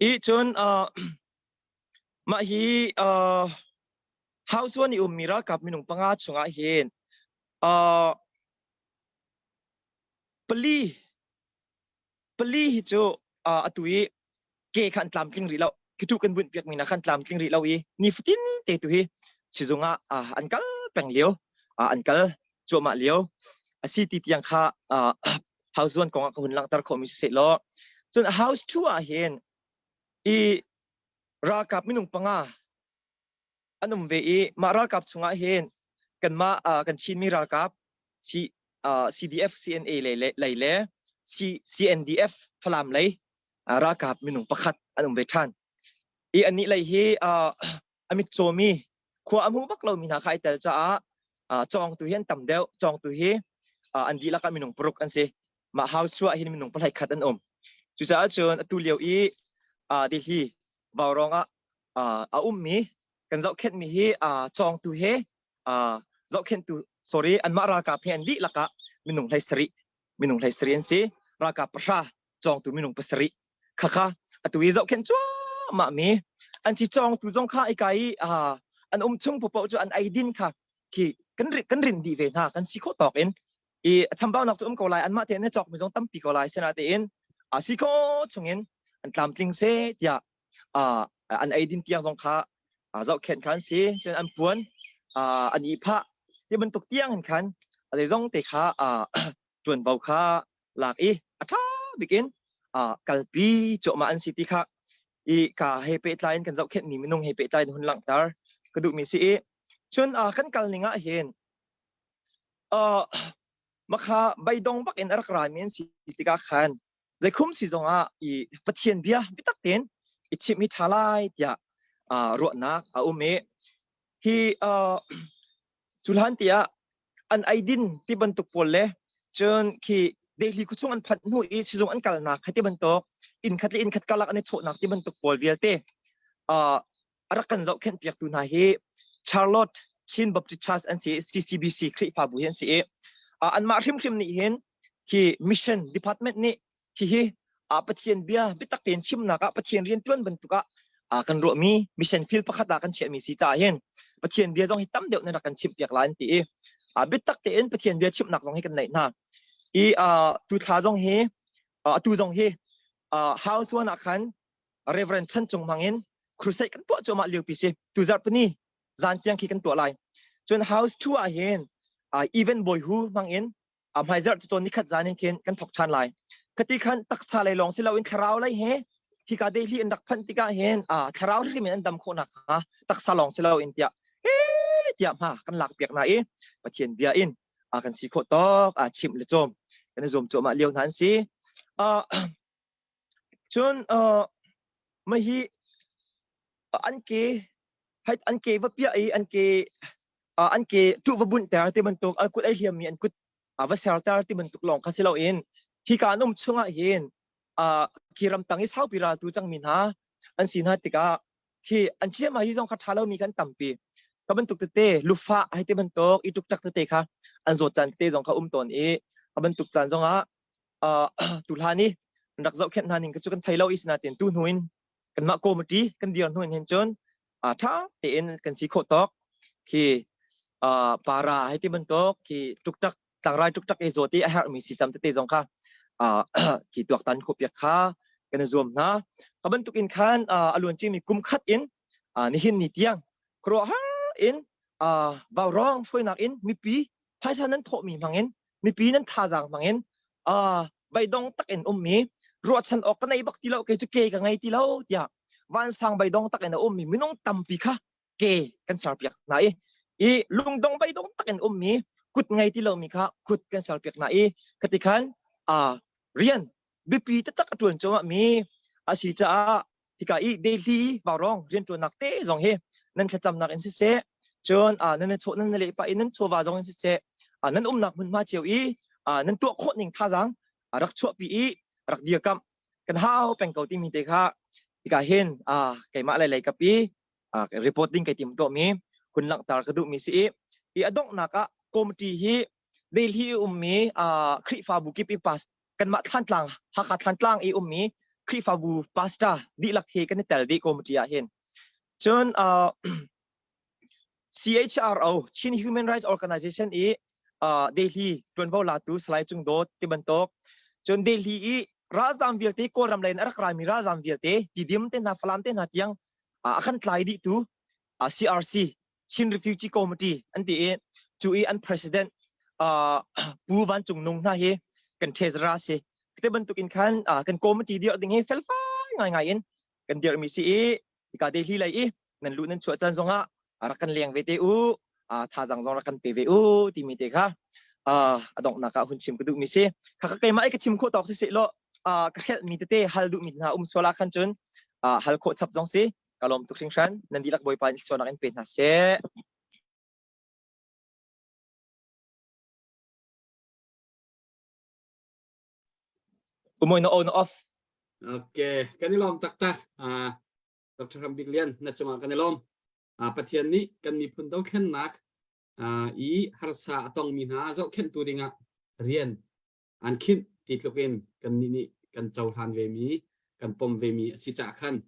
I cun mah hi house one i ummi ralkap minung panga chungah hin pali pali hi cu atu i ke kha an tlamtling rih lo. Khitu kan bunh piak mi na khan tlamtling rih lo i nifatin te tu hi sizung ah an kal peng lio, an kal cuahmah lio asi ti tiang kha house 1 kong ah ka hun langhter khawh mi si law. Cun house 2 ah hin i ralkap minung panga an um ve i mah ralkap chungah hin kanmah kan Chinmi ralkap C, CDF CNA lei lei le C, CNDF Falam lei ralkap minung pakhat an um ve ṭhan. I anih lei hi a mitcawmi khua a hmu bak lomi hna kha ai tel caah cawngtu hi an tam deuh. Cawngtu hi an dihlak ah minung paruk an si. Mah house cu ah hin minung pahlei khat an um. Cucaah cun atu lio i Delhi Vaurawng ah a ummi kan zohkhenhmi hi cawngtu he zohkhenhtu, sorry, anmah ralkap he an dihlak ah minung 17, minung 17 an si. Ralkap 10, cawngtu minung 7 khakha atu i zohkhenh cuahmah mi an si. Cawngtu zong kha ika i an um chung popoh cu an eidin kha khi kan kan rin dih ve hna kan si khawh tawk in. I a chambaunak cu um ko lai, anmah tein na cawk mi zong tampi ko lai, sina tein a si kho chungin an tlamtling se tiah an eidin tiang zong kha zohkhenh kha an si. Cun an puan, an ihphah ti bantuk tiang in khan zeizong te kha ṭuanvo kha lak i a ṭha bik in kalpi cuahmah an si ti kha i ka he pehtlai in kan zohkhenhmi minung he pehtlai in hun langhter ka duhmi si. I cun kan kal ning ah hin makha beidong bak in a rak rami an si tikah khan zeikhum si zongah i Pathian bia biatak tein i chimh hi ṭha lai tiah ruahnak a um. I hi cu hlan tiah an eidin ti bantuk pawl le cun khi Delhi khuachung an phanh hnu i sizung an kalnak hei ti bantuk, inn khat le inn khat karlak an i chawhnak ti bantuk pawl vialte a rak kan zohkhenh piaktu hna hi Charlotte Chin Baptist Church an si, CCBC Khrihfabu hi an si. I anmah hrimhrim nih hin hi mission department nih hihi Pathian bia biatak tein chimnak ah, Pathian rian ṭuan bantuk ah kan ruahmi mission field pakhat ah kan chiahmi si caah hin Pathian bia zong hi tam deuh nan rak kan chimh piak lai an ti i biatak tein Pathian bia chimhnak zong hi kan neih hna. I tu thla zong hi, atu zong hi house one ah khan Reverend Chan Cung Mang in crusade kan tuah cuahmah lio pi si. Tu zarhpini zan tiang khi kan tuah lai. Cun house 2 ah hin even boy hu hmang in hmaizarh cu cawn nikhat zan in khin kan thok ṭhan lai. Khati khan taksa lei lawng si loin thlarau lei he hika Delhi in rak phanh tikah hin thlarau hrim in an dam khawh nakhnga taksa lawng si loin tiah tiah hma kan lak piak hna i Pathian bia in kan si khawh tawk chimh le cawm kan i zuam cuahmah lio hna an si. Cun mah hi an ke an ke va piah i an ke an ke tu va bunh ter ti bantuk, an kut ai hliam mi an kut va ser ter ti bantuk lawng kha si loin hika an um chungah hin khi ramtang i saupi ral tu cangmi hna an si hna tikah khi an chiam hi zong kha tha lomi kan tampi ka bantuk tete lufa hai te bantuk i tuk tak tete kha an zawt caan te zong kha um tawn i ka bantuk caan zongah tu hlan i rak zohkhenh hna ning ka cu kan thei lo i sinain tu hnu in kanmah committee kan dir hnu in hin cun ṭha tein kan si khawh tawk khi para hei ti bantuk khi ṭukṭak tlangrai ṭukṭak i zawt i a herhmi si cam tete zong kha khi tuaktan khawh piak kha kan i zuam hna. Ka bantuk in khan a luan cimi kum khat in nihin ni tiang khuaruahhar in vaurawng hruainak in mipi phaisa nan thawhmi hmangin, mipi nan thazaang hmangin beidong tak in ummi, ruahchan awk ka nei bak ti lo, kei cu ke ka ngei ti lo tiah vansang beidong tak in a ummi minung tampi kha ke kan serpiak hna i. I lungdong beidong takin ummi kut ngei ti lomi kha kut kan serpiak hna i khati khan rian biapi taktak a ṭuan cuahmah mi a si caah hika i Delhi Vaurawng rianṭuannak te zong hi nan thlacamnak in siseh cun nan chaw nan leh pah i nan chawva zong in siseh nan umnak hmunhma cio i nan tuah khawh ning thazaang rak chuahpi i rak dirkamh kan hau peng ko timi te kha hika hin keimah lei lei kap i report ding kai tim tuahmi hun langhter ka duhmi si i i a donghnak ah committee hi Delhi ummi Khrihfabu kip i pas kanmah Thlantlang Hakha Thlantlang i ummi Khrihfabu pastor dihlak hi kan i tel dih committee ah hin cun CHRO Chin Human Rights Organization i Delhi ṭuanvo latu Salai Cung Dawt ti bantuk cun Delhi i ralzam vialte Kawlram lei in a rak raimi ralzam vialte Tidim te hna Falam te hna tiang a kan tlai dihtu CRC Chin Refugee Committee an ti i cu i an president Pu Van Cung Nung hna hi kan treasurer si. Te bantuk in khan kan committee dirh ding hi felfai ngai ngai in kan dirhmi si i hika Delhi lei i nan luh nan chuah caan zongah rak kan leng ve te u thazang zong rak kan pe ve u timi te kha a donghnak ah hun chim ka duhmi si. Kha ka keimah i ka chim khawh tawk si seh law ka hrelhmi tete hal duhmi hna um sual ah khan cun hal khawh chap zong si. Ka lawm tuk hringhran. Nan dihlak Bawipa in thluachuahnak in pe hna seh. Umoi na on off. Okay, kan i lawm taktak. Uh, Dr. Ram Bik Lian, na cungah kan i lawm. Uh, Pathian nih kan miphun dothlennak uh, i harsa a tongmi hna zohkhenhtu dingah rian an khinh ti tluk in kannih nih kan cohlan vemi kan pom vemi a si caah khan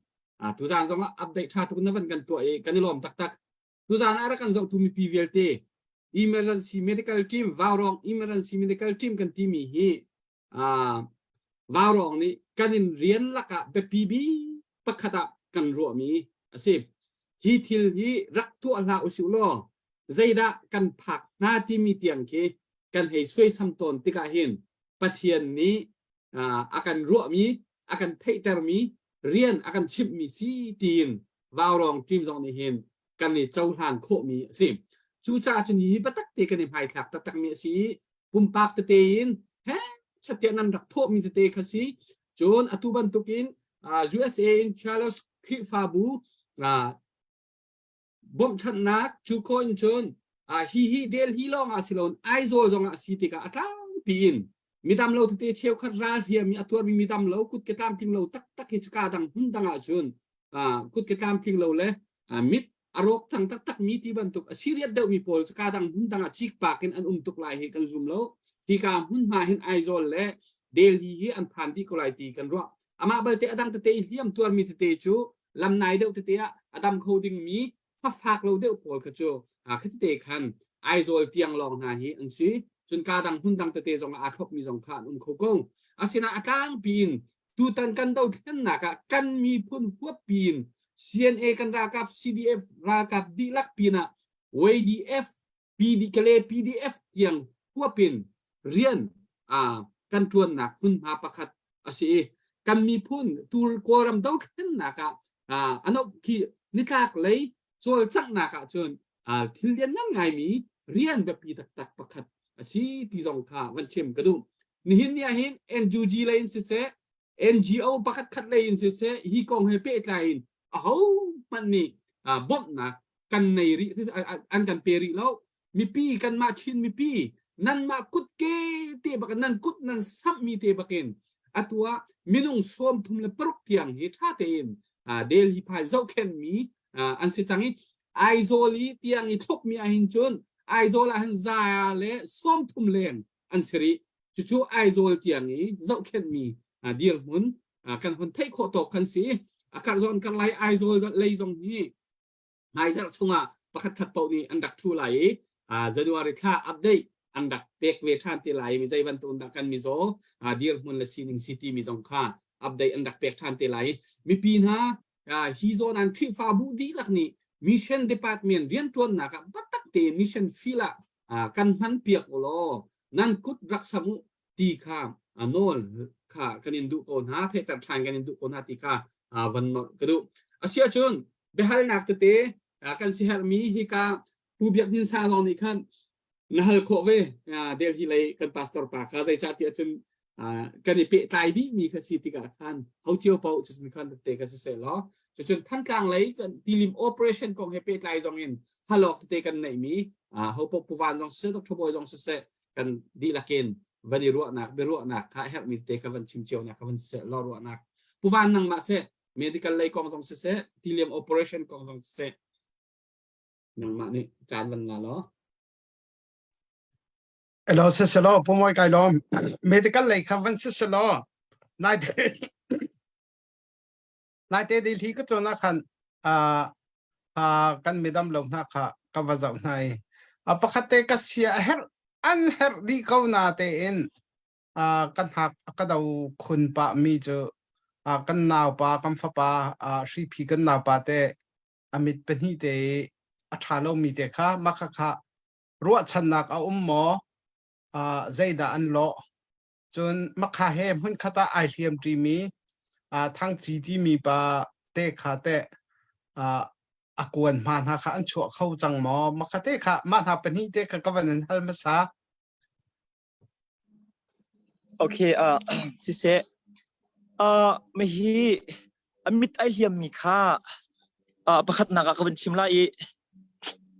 tuzaan zong ah update ṭha tuk na van kan tuah i kan i lawm taktak. Tuzaan ah rak kan zohtu mipi vialte emergency medical team Vaurawng emergency medical team kan timi hi Vaurawng nih kan in rian lakah biapi bik pakhat ah kan ruahmi a si. Hi thil hi rak tuah hlah usih law zeidah kan phak hnga timi tiang khi kan hei suaisam tawn tikah hin Pathian nih a kan ruahmi, a kan theihtermi, rian a kan chimhmi si tiin Vaurawng team zong nih hin kan i cohlan khawhmi a si. Cucaah cun hi biatak te kan i hmaithlak taktakmi a si i pumpak tete in he chatiah nan rak thawhmi tete kha si. Cun atu bantukin USA in Charles Khrihfabu Bawmhchanhnak cu ko in cun hi hi Delhi lawng ah si loin Aizawl zong ah si tikah a tlangpi in midam lo tete cheukhat ral hliam i a tuarmi midam lo kut ke tlamtling lo taktak hi cuka dang hmun dang ah cun kut ke tlamtling lo le mit a rawk cang taktak mi ti bantuk a serious deuhmi pawl cuka dang hmun dang ah cikpak in an um tuk lai hi kan zum lo. Hika hmunhma hin Aizawl le Delhi hi an phan dih ko lai ti kan ruah. Amah balte a dang tete i hliam tuarmi tete cu lamnai deuh tete ah a dam kho dingmi fafak lo deuh pawl kha cu khi tete khan Aizawl tiang lawng hna hi an si. Cun ka dang hmun dang tete zong ah aa thlopmi zong kha an um kho ko. Asinain a tlangpi in tutan kan dothlennak ah kan miphun huappi in CNA kan ralkap CDF ralkap dihlak pinah YDF PDKle PDF tiang huapin rian kan ṭuannak hmunhma pakhat a si i kan miphun tur Kawlram dothlennak ah ano khi nitlak lei cawlcanghnak ah cun thil lian ngan ngaimi rian biapi taktak pakhat a si ti zong kha van chim ka duh. Nihin ni ah hin NUG lei in siseh NGO pakhat khat lei in siseh hi kong he pehtlai in aho hmanh nih bawmhnak kan nei rih an kan pe rih lo mipi kanmah Chin mipi nanmah kut ke te bak nan kut nan samh mi te bakin atu ah minung 36 tiang hi tha tein Delhi phai zohkhen mi an si cang i Aizawl i tiang i thlop mi ahhin cun Aizawl ah hin za le 30 leng an si rih cucu Aizawl tiang i zohkhenh mi dirhmun kan hun theih khawh tawk kan si a karh zawn kar lai Aizawl lei zong hi hmaizarh chungah pakhat khat paoh nih an rak ṭhu lai i January thla update an rak pek ve ṭhan te lai i zei bantuk in dah kan mizaw dirhmun le sining si timi zong kha update an rak pek ṭhan te lai i mipi hna hi zawn an Khrihfabu dihlak nih mission department rianṭuannak ah biatak tein mission field ah kan hman piak u law nan kut rak sam u ti kha nawl kha kan in duh ko hna theihter ṭhan kan in duh ko hna ti kha van nolh ka duh. Asiahcun biahalnak tete kan siherhmi hika. Pu Biak Hnin Sang zong nih khan na hal khawh ve. Delhi lei kan pastor pa kha zeicah tiah cun kan i pehtlai dih mi kha si tikah khan ho cio paoh cucun khan tete ka si seh law cucun Thantlang lei kan tilim operation kong he pehtlai zong in halawk tete kan neih mi ho paoh Pu Van zong siseh Dr. Bawi zong siseh kan dihlak in van i ruahnak biaruahnak kha herhmi tete kha van chim cio nak kha van siseh law ruahnak Pu Van nangmah seh medical lei kong zong siseh tiliam operation kong zong siseh nangmah nih caan van la law Hello, siselaw, pumoi kai lom. Medical lei kha van siselaw. Nai te nai te dil hi ka tlon ah khan a a kan midam lo hna kha ka va zoh hna i a pakhat te ka sia a herh an herh dih ko na te in a kan hak ka do khun pa mi cu a kan naupa kan fapa a hriphi kan naupa te a mit pahnih te i a ṭha lomi te kha mah khakha ruahchannak a um maw? Uh, zeidah an lawh? Cun makha he hmunkhat ah ai hliam ṭimi uh, thangci timi pa te kha teh uh, a kuan hma hna kha an chuah kho cang maw? Makha te kha mah hna pahnih te kha ka van in hal hmasa. Okay, siseh, mihi a mit ai hliammi kha pakhatnak ah ka vun chim lai i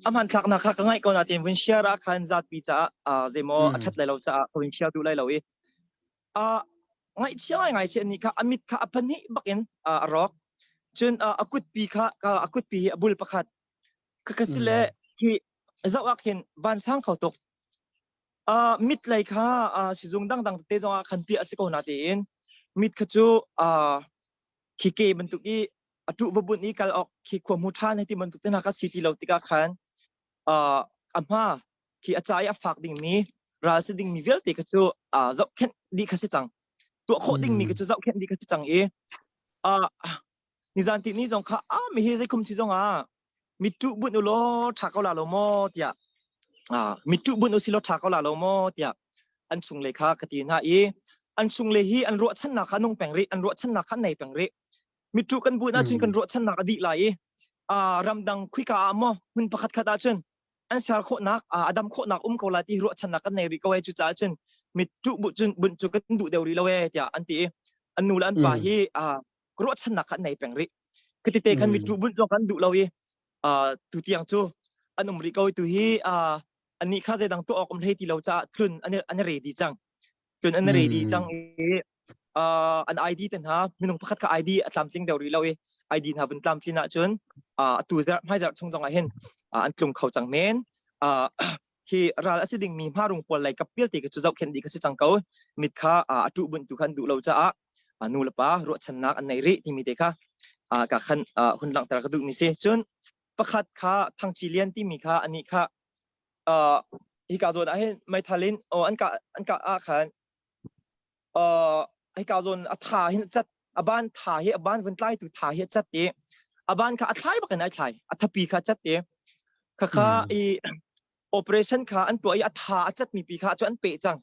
a hmanthlaknak kha ka ngaih ko nain vun share ah khan zapi caah zeimaw a ṭhat lai lo caah ka vun share duh lai lo i ngaihchia ngaingai si anih kha a mit kha a pahnih bakin a rawk. Cun a kutpi kha a kutpi hi a bul pakhat. Khakha si le hi zoh ah khin vansang kho tuk. Mit lei kha sizung dangdang tete zongah khan piah a si ko na tiin mit kha cu khi ke bantuk i a tuh babunh i kal awk khi khua hmu ṭhan hei ti bantuk te hna kha si ti lo tikah khan a hma khi a ca i a fak dingmi ral si dingmi vialte kha cu zohkhenh dih kha si cang tuah khawh dingmi kha cu zohkhenh dih kha si cang i nizan ti ni zong kha a mi hi zeikhum si zong ah mittuh bunh u law ṭha ko la lo maw tiah mittuh bunh u si law ṭha ko la lo maw tiah an chungle kha ka ti hna i an chungle hi an ruahchannak kha nung peng rih an ruahchannak kha nei peng rih mittuh kan bunh ahcun kan ruahchannak a dih lai i ramdang khuika ah maw hmun pakhat khat ahcun an ser khawhnak a dam khawhnak um ko lai ti ruahchannak kan nei rih ko e cucaah cun mittuh bunh cun bunh cu kan duh deuh rih lo e tiah an ti i an nu le an pa hi ruahchannak kha an nei peng rih khati te khan mitruh bunh zong kan duh lo i tu tiang cu an um rih ko tu hi anih kha zeidang tuah awk um hlei ti lo caah tlun an i ready cang tlun an i ready cang i an ID te hna minung pakhat kha ID a tlamtling deuh rih lo i ID hna vun tlamtlin ahcun atu zarh hmaizarh chung zong ah hin an tlung kho cang men hi ral a si dingmi hmarung pawl lei kap vialte cu zohkhenh dih ka si cang ko mit kha a tuh bunh tu khan duh lo caah nu le pa ruahchannak an nei rih timi te kha ka khan hun langhter ka duhmi si cun pakhat kha Thangchi Lian timi kha anih kha hika zawn ah hin meithal in an ka an ka ah khan hika zawn a tha hin cat a ban tha hi a ban vun tlai tu tha hi cat i a ban kha a thlai bakin ai thlai a thapi kha cat i kha kha i operation kha an tuah i a tha a cat mi pi kha cu an pe cang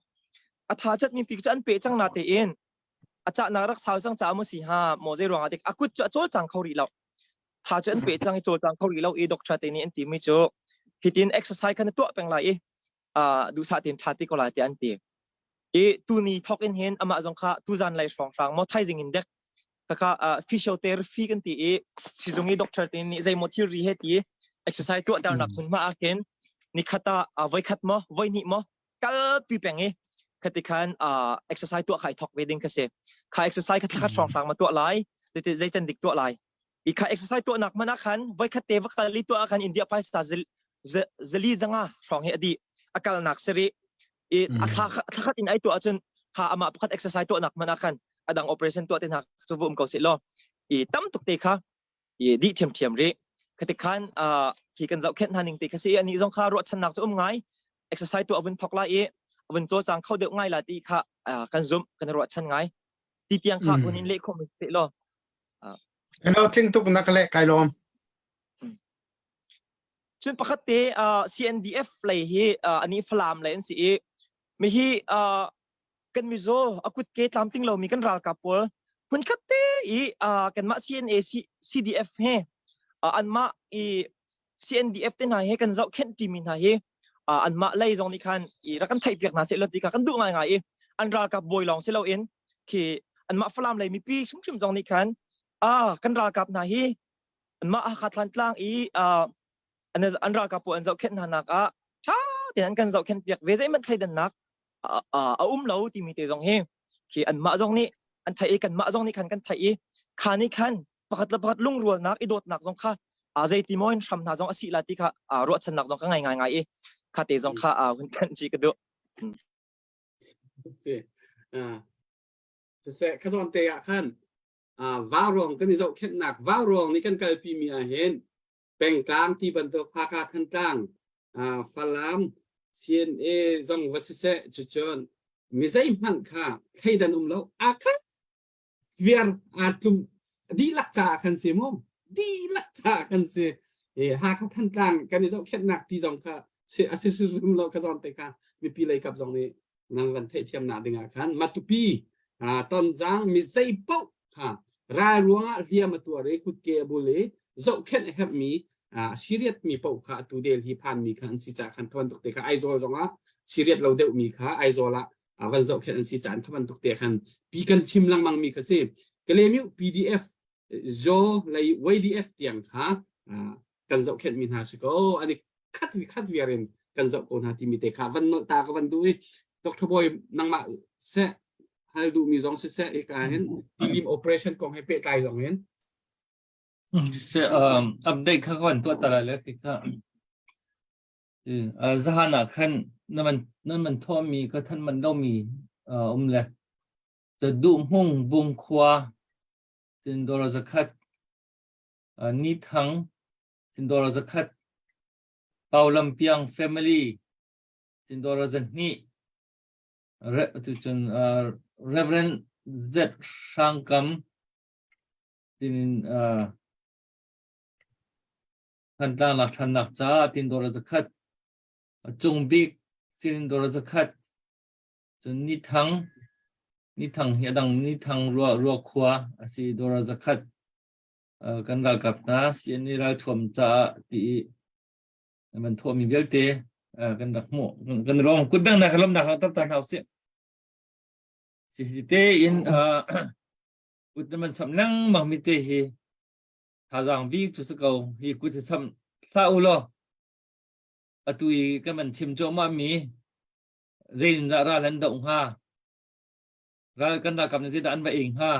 a tha cat mi pi cu an pe cang na tein a cahnak rak sau cang caah maw si ha maw zei ruangah dik a kut cu a cawlcang kho rih lo tha cu an pe cang i cawlcang kho rih lo i doctor te nih an ti mi cu hitin exercise khan na tuah peng lai i duhsah tein tha ti ko lai tiah an ti i tuni thok in hin amah zong kha tuzan lei hrawng hrang maw thaizing in dek kaka physiotherapy kan ti i sizung i doctor te nih zeimaw thil ri he ti exercise tuah ternak hmunhma ah khin nikhat ah voikhat maw voihnih maw kalpi peng i khati khan exercise tuah khai thok ve ding kha si kha exercise kha thlakhat hrawng hrang ma tuah lai zei can dik tuah lai i kha exercise tuah nak mana khan voikhat te va kal i tuah khan India paisa zali zanga hrawng hi adi akal nak seri i a thla thlakhat in ai tuah ahcun kha amah pakhat exercise tuah nak mana khan adang operation tuah te hna chu vum ko si lo i tam tuk te kha i dih ṭhiamṭhiam rih. Khati khan khi kan zohkhenh hna ning te kha si i anih zong kha ruahchannak cu um ngai. Exercise tuah a vun thawk lai i a vun cawlcang kho deuh ngai la ti kha kan zumh, kan ruahchan ngai. Ti tiang kha kun in leh khawh mi si law. Hello, tling tuk na ka leh kai lawm. Cun pakhat te CNDF lei hi ani Falam lei an si i mi hi kan mizaw a kutke tlamtling lomi kan ralkap pawl hmunkhat te i kanmah CNA CDF he anmah i CNDF te hna he kan zohkhenh ṭimi hna hi anmah lei zong nih khan i rak kan theihpiak hna seh law ti kha kan duh ngaingai i an ralkap bawi lawng si loin khi anmah Falam lei mipi hrimhrim zong nih khan ah kan ralkap hna hi anmah Hakha Thlantlang i an ralkap pawl an zohkhenh hna nak ah ṭha tein an kan zohkhenh piak ve zeihmanh thleidannak a um lo timi te zong hi khi anmah zong nih an theih i kanmah zong nih khan kan theih i kha nih khan pakhat le pakhat lungrualnak i dawtnak zong kha zeiti maw in hram hna zong a si la ti kha ruahchannak zong ka ngai ngai ngai i kha te zong kha hun thanh chi ka duh. Siseh kha zawn te ah khan vauruang kan i zohkhenhnak vauruang nih kan kalpi mi ah hin pengtlang ti bantuk Hakha Thantlang Falam CNA zong va siseh cucun mi zeihmanh kha thleidan um lo a khat viar aa tlum dihlak caah khan si mu dihlak caah khan si Hakha Thantlang kan i zohkhenhnak ti zong kha si a si hrim lo ka zawn te kha mipi lei kap zong nih nang van theihthiamnak ding ah khan Matupi Tonzang mi zei paoh kha ral ruangah hliam a tuar i kutke a bul i zohkhenh a herhmi serious mi paoh kha atu Delhi phan mi kha an si caah khan bantuk te kha Aizawl zongah serious lo deuh mi kha Aizawl ah van zohkhenh an si caah kha bantuk te khan pi kan chim lengmang mi kha si Kalaymyo PDF Zaw lei YDF tiang kha kan zohkhenh mi hna si ko ani khat khat viar in kan zoh ko hna timi te kha van nolh ta ka van duh i Dr. Boy nangmah seh hal duh mi zong siseh hika hin tilim operation kong he pehtlai zong in Se update kha ka van tuah ta lai le ti kha Zahan ah khan nan man thawhmi ka than manh lomi um le Duhhmung Bungkhua cun dawr zakhat Nithang cun dawr zakhat Paulampiang family cun dawr zahnih cun Reverend Z Hrangkam tinin Thantlang lak ṭhannak caah tindawr a zakhat, a cung bik silindawr a zakhat, cun nithang, nithang hi a dang nithang rua ruakhua a si dawr a zakhat. Kan ralkap hna CNA ralthuam caah ti i man thawhmi vialte kan rak hmuh. Kan lawm kut bengnak he lawmnak langhter ta hna usih. Si hi te in kut na man sam lengmang mi te hi Thazaang bik cu si ko. Hi kut hi samh hlah u law atu i kan van chim cuahmah mi zeitindah ral an doh hnga? Ral kan ralkap nih zeidah an va ing hnga?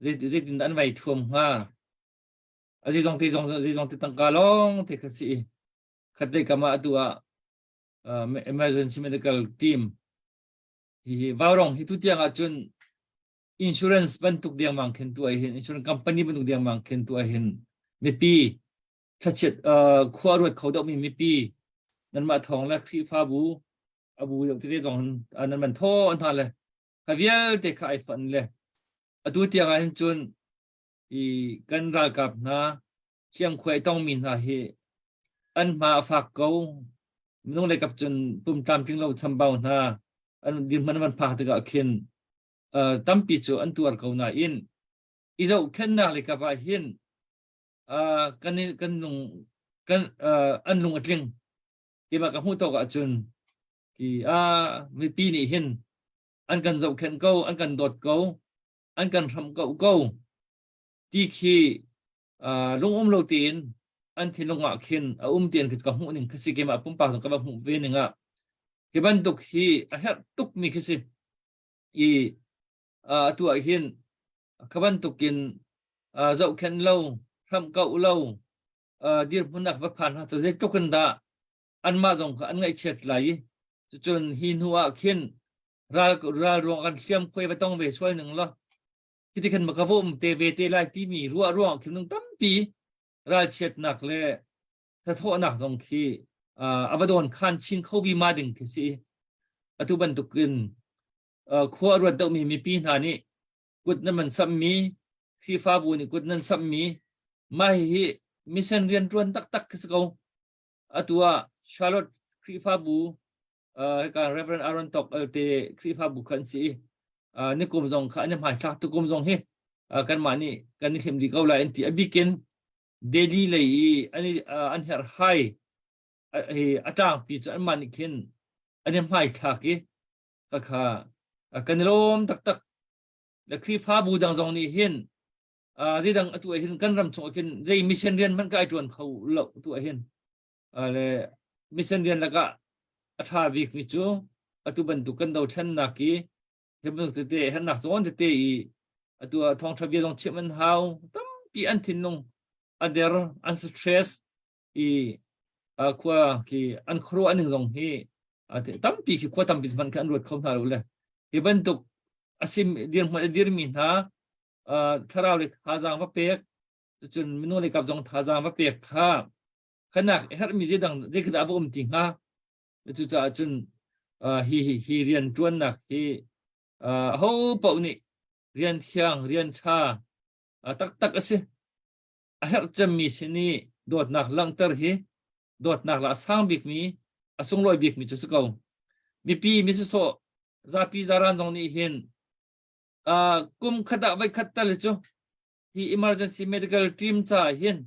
Zeitindah an vai thuam hnga? A zeizong te zong zeizong te tangka lawng te kha si. Khatlei kam ah atu ah emergency medical team hi vaurong hi tu tiang ah cun insurance bantuk dengmang khin tuah hin insurance company bantuk dengmang khin tuah hin mipi thlachiat khua ruat kho deuh mi mipi nanmah thawng le Khrihfabu abu deuh tete zong nan man thaw hna le kha vialte kha ai fun le atu tiang ah hin cun i kan ralkap hna hliamkhuai tongmi hna hi an hma a fak ko minung lei kap cun pum tlamtling lo chambau hna an dirhmun van phak tikah khin tampi cu an tuar ko nain i zohkhenhnak le kap ah hin kan kan lung kan an lung a tling keimah ka hmuh tawk ahcun ti a mipi nih hin an kan zohkhenh ko an kan dawt ko an kan hram ko ko ti khi lungum lo tein an thinlung ah khin a um tian ka hmuh ning khi si keimah pumpak zong ka va hmuh ve ning ah hi bantuk hi a herh tuk mi khi si i atu ah hin kha bantukin zohkhenh lo hramhkauh lo dirhmun ah va phan hna cu zeitluk in dah anmah zong kha an ngaihchiat lai i cucun hi hnu ah khin ral ral ruang kan hliam khuai va tong ve sual ning law khi khan ma ka vom te ve te lai timi ruah ruang khin nung tampi ralchiatnak le thathawhnak zong khi a va dawn khan chin kho vi ma ding khi si atu bantukin khua ruat deuhmi mipi hna nih kut nan man sammi Khrihfabu nih kut nan sammi mah hihi mission rianṭuan taktak khi si ko atu ah Charlotte Khrihfabu hika Reverend Aaron Tok te Khrihfabu kha an si i nikum zong kha an i hmaithlak tukum zong hi kanmah nih kan i hlim dih ko lai an ti a bikin. Delhi lei i an i an herhhai hi a tlangpi cu anmah nih khin an i hmaithlak i khakha kan i lawm taktak. Le Khrihfabu dang zong nih hin zeidang atu ah hin kan ram chung ah khin zei mission rian hmanh ka ai ṭuan kho lo tu ah hin le mission rian lakah a ṭha bikmi cu atu bantuk kan dothlennak i hi bantuk tete hernak zawn tete i atu ah thawngṭha bia zong chimh an hau tampi an thinlung a der an stress i khua khi an khuaruah ning zong hi tampi khi khua tampi hmanh khi an ruat kho hna lo le hi bantuk asim dirhmun a dirmi hna thlarau le thazaang va pek cucun minung le kap zong thazaang va pek kha khanak herhmi zeidang zeikhdah va um ti hnga cucaah cun hi hi rian ṭuannak hi ho paoh nih rian thiang rian ṭha taktak a si a herh cemmi sin i dawtnak langhter hi dawtnak la a sang bikmi a sunglawi bikmi cu si ko mipi misisawh zapi zaran zong nih hin kum khat ah voi khat tal cu hi emergency medical team ca hin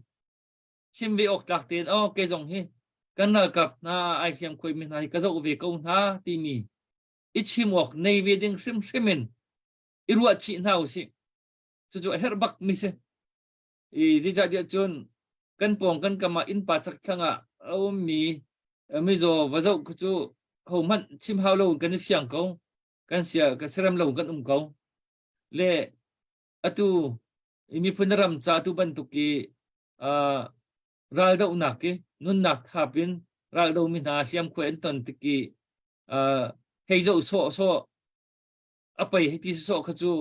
chim ve awk tlak tein oh kei zong hi kan ralkap hna ai hliam khoi mi hna hi ka zoh ve ko hna timi i chim awk nei ve ding hrimhrim in i ruah chih hna usih cucu a herh bak mi si i zeicahtiah cun kan pawng kan kam ah innpa chakthlang ah a ummi mizaw va zoh khu cu hohmanh chim hau lo kan i fiang ko kan sia kan siram lo kan um ko le atu miphun ram ca tu bantuk i raldohnak i nunnak thap in raldo mi hna hliamkhuai an ton tik i hei zoh sawh sawh a pei hei ti sawh kha cu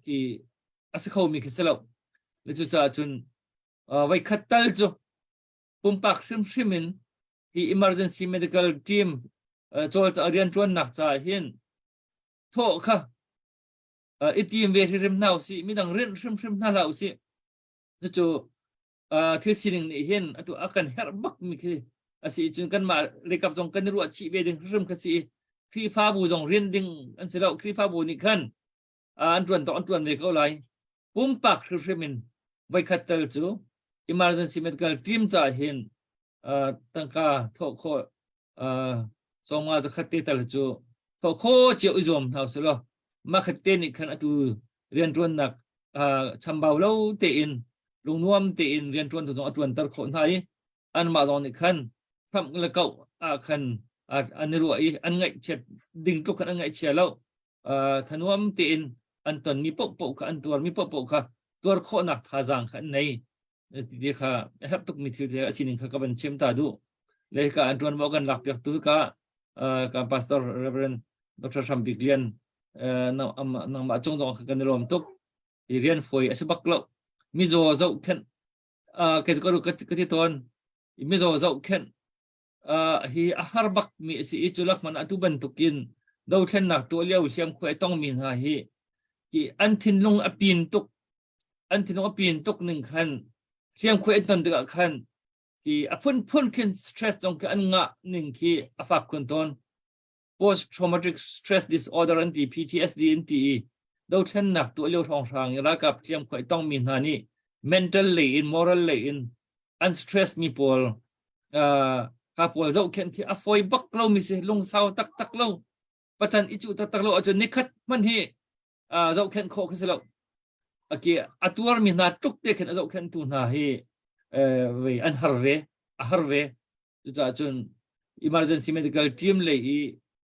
ki a si kho mi khi si lo le cu caah cun voi khat tal cu pumpak hrimhrim in hi emergency medical team cawl rianṭuannak caah hin thawh kha i tim ve hrimhrim hna usih midang rinh hrimhrim hna hlah usih cucu thil sining nih hin atu a kan herh bak mi khi a si cun kanmah lekap zong kan i ruah chih ve ding hrimhrim kha si Khrihfabu zong rian ding an si lo Khrihfabu nih khan an ṭuan tawk an ṭuan ve ko lai pumpak hrimhrim in voikhat tal cu emergency medical team ca hin tangka thawh khawh sawmnga zakhat te tal cu thawh khawh cio i zuam hna usih law mah khat te nih khan atu rianṭuannak chambau lo tein lungnuam tein rianṭuan tu zong a ṭuanter khawh hna i anmah zong nih khan hramh le koh ah khan an i ruah i an ngaihchiat ding tluk khan an ngaihchia lo thanuam tein an tonmi paohpaoh kha an tuarmi paohpaoh kha tuar khawhnak thazaang kha an nei ti kha a herh tukmi thil te a sining kha ka van chim ta duh le ka an tuan kan lak piak tu ka ka pastor reverend Dr. Hram Bik Lian nangmah cung zong kan i lawm tuk i rian foi a si bak lo mizaw zoh khenh ke ka ka ti tawn mizaw zoh khenh hi a har bak mi a si i cu lak man atu bantukin dothlennak tuah lio hliam khuai tong mi hna hi ki an thinlung a pin tuk an thinlung a pin tuk ning khan hliamkhuai an ton tikah khan ki a phunphun khin stress zong khi an ngah ning khi a fak khun tawn post traumatic stress disorder an ti PTSD an ti i dothlennak tuah lio hrawnghrang i ralkap hliamkhuai tongmi hna nih mental lei in moral lei in an stress mi pawl ka pawl zohkhenh khi a fawi bak lo mi si lungsau taktak lo pacan i cuh taktak lo ahcun nikhat hmanh hi zohkhenh khawh khi si lo aki a tuarmi hna tluk te khin a zohkhenhtu hna hi vei an har ve a har ve cucaah cun emergency medical team lei i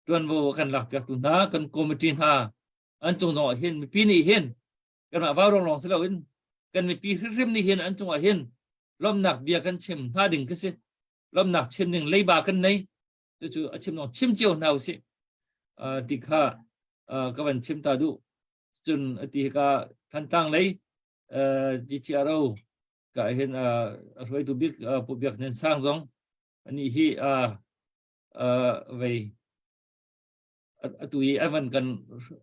tuanvo kan lak piaktu hna kan committee hna an cung zong ah hin mipi nih hin kanmah vau rong lawng si loin kan mipi hrimhrim nih hin an cungah hin lawmhnak bia kan chim hna ding khi si lawmhnak chim ding leiba kan nei cucu a chim zong chim cio hna usih ti kha ka van chim ta duh cun ati ka Thantlang lei GTRO ka hin a hruaitu bik Pu Biak Hnen Sang zong ani hi vei atu i an van kan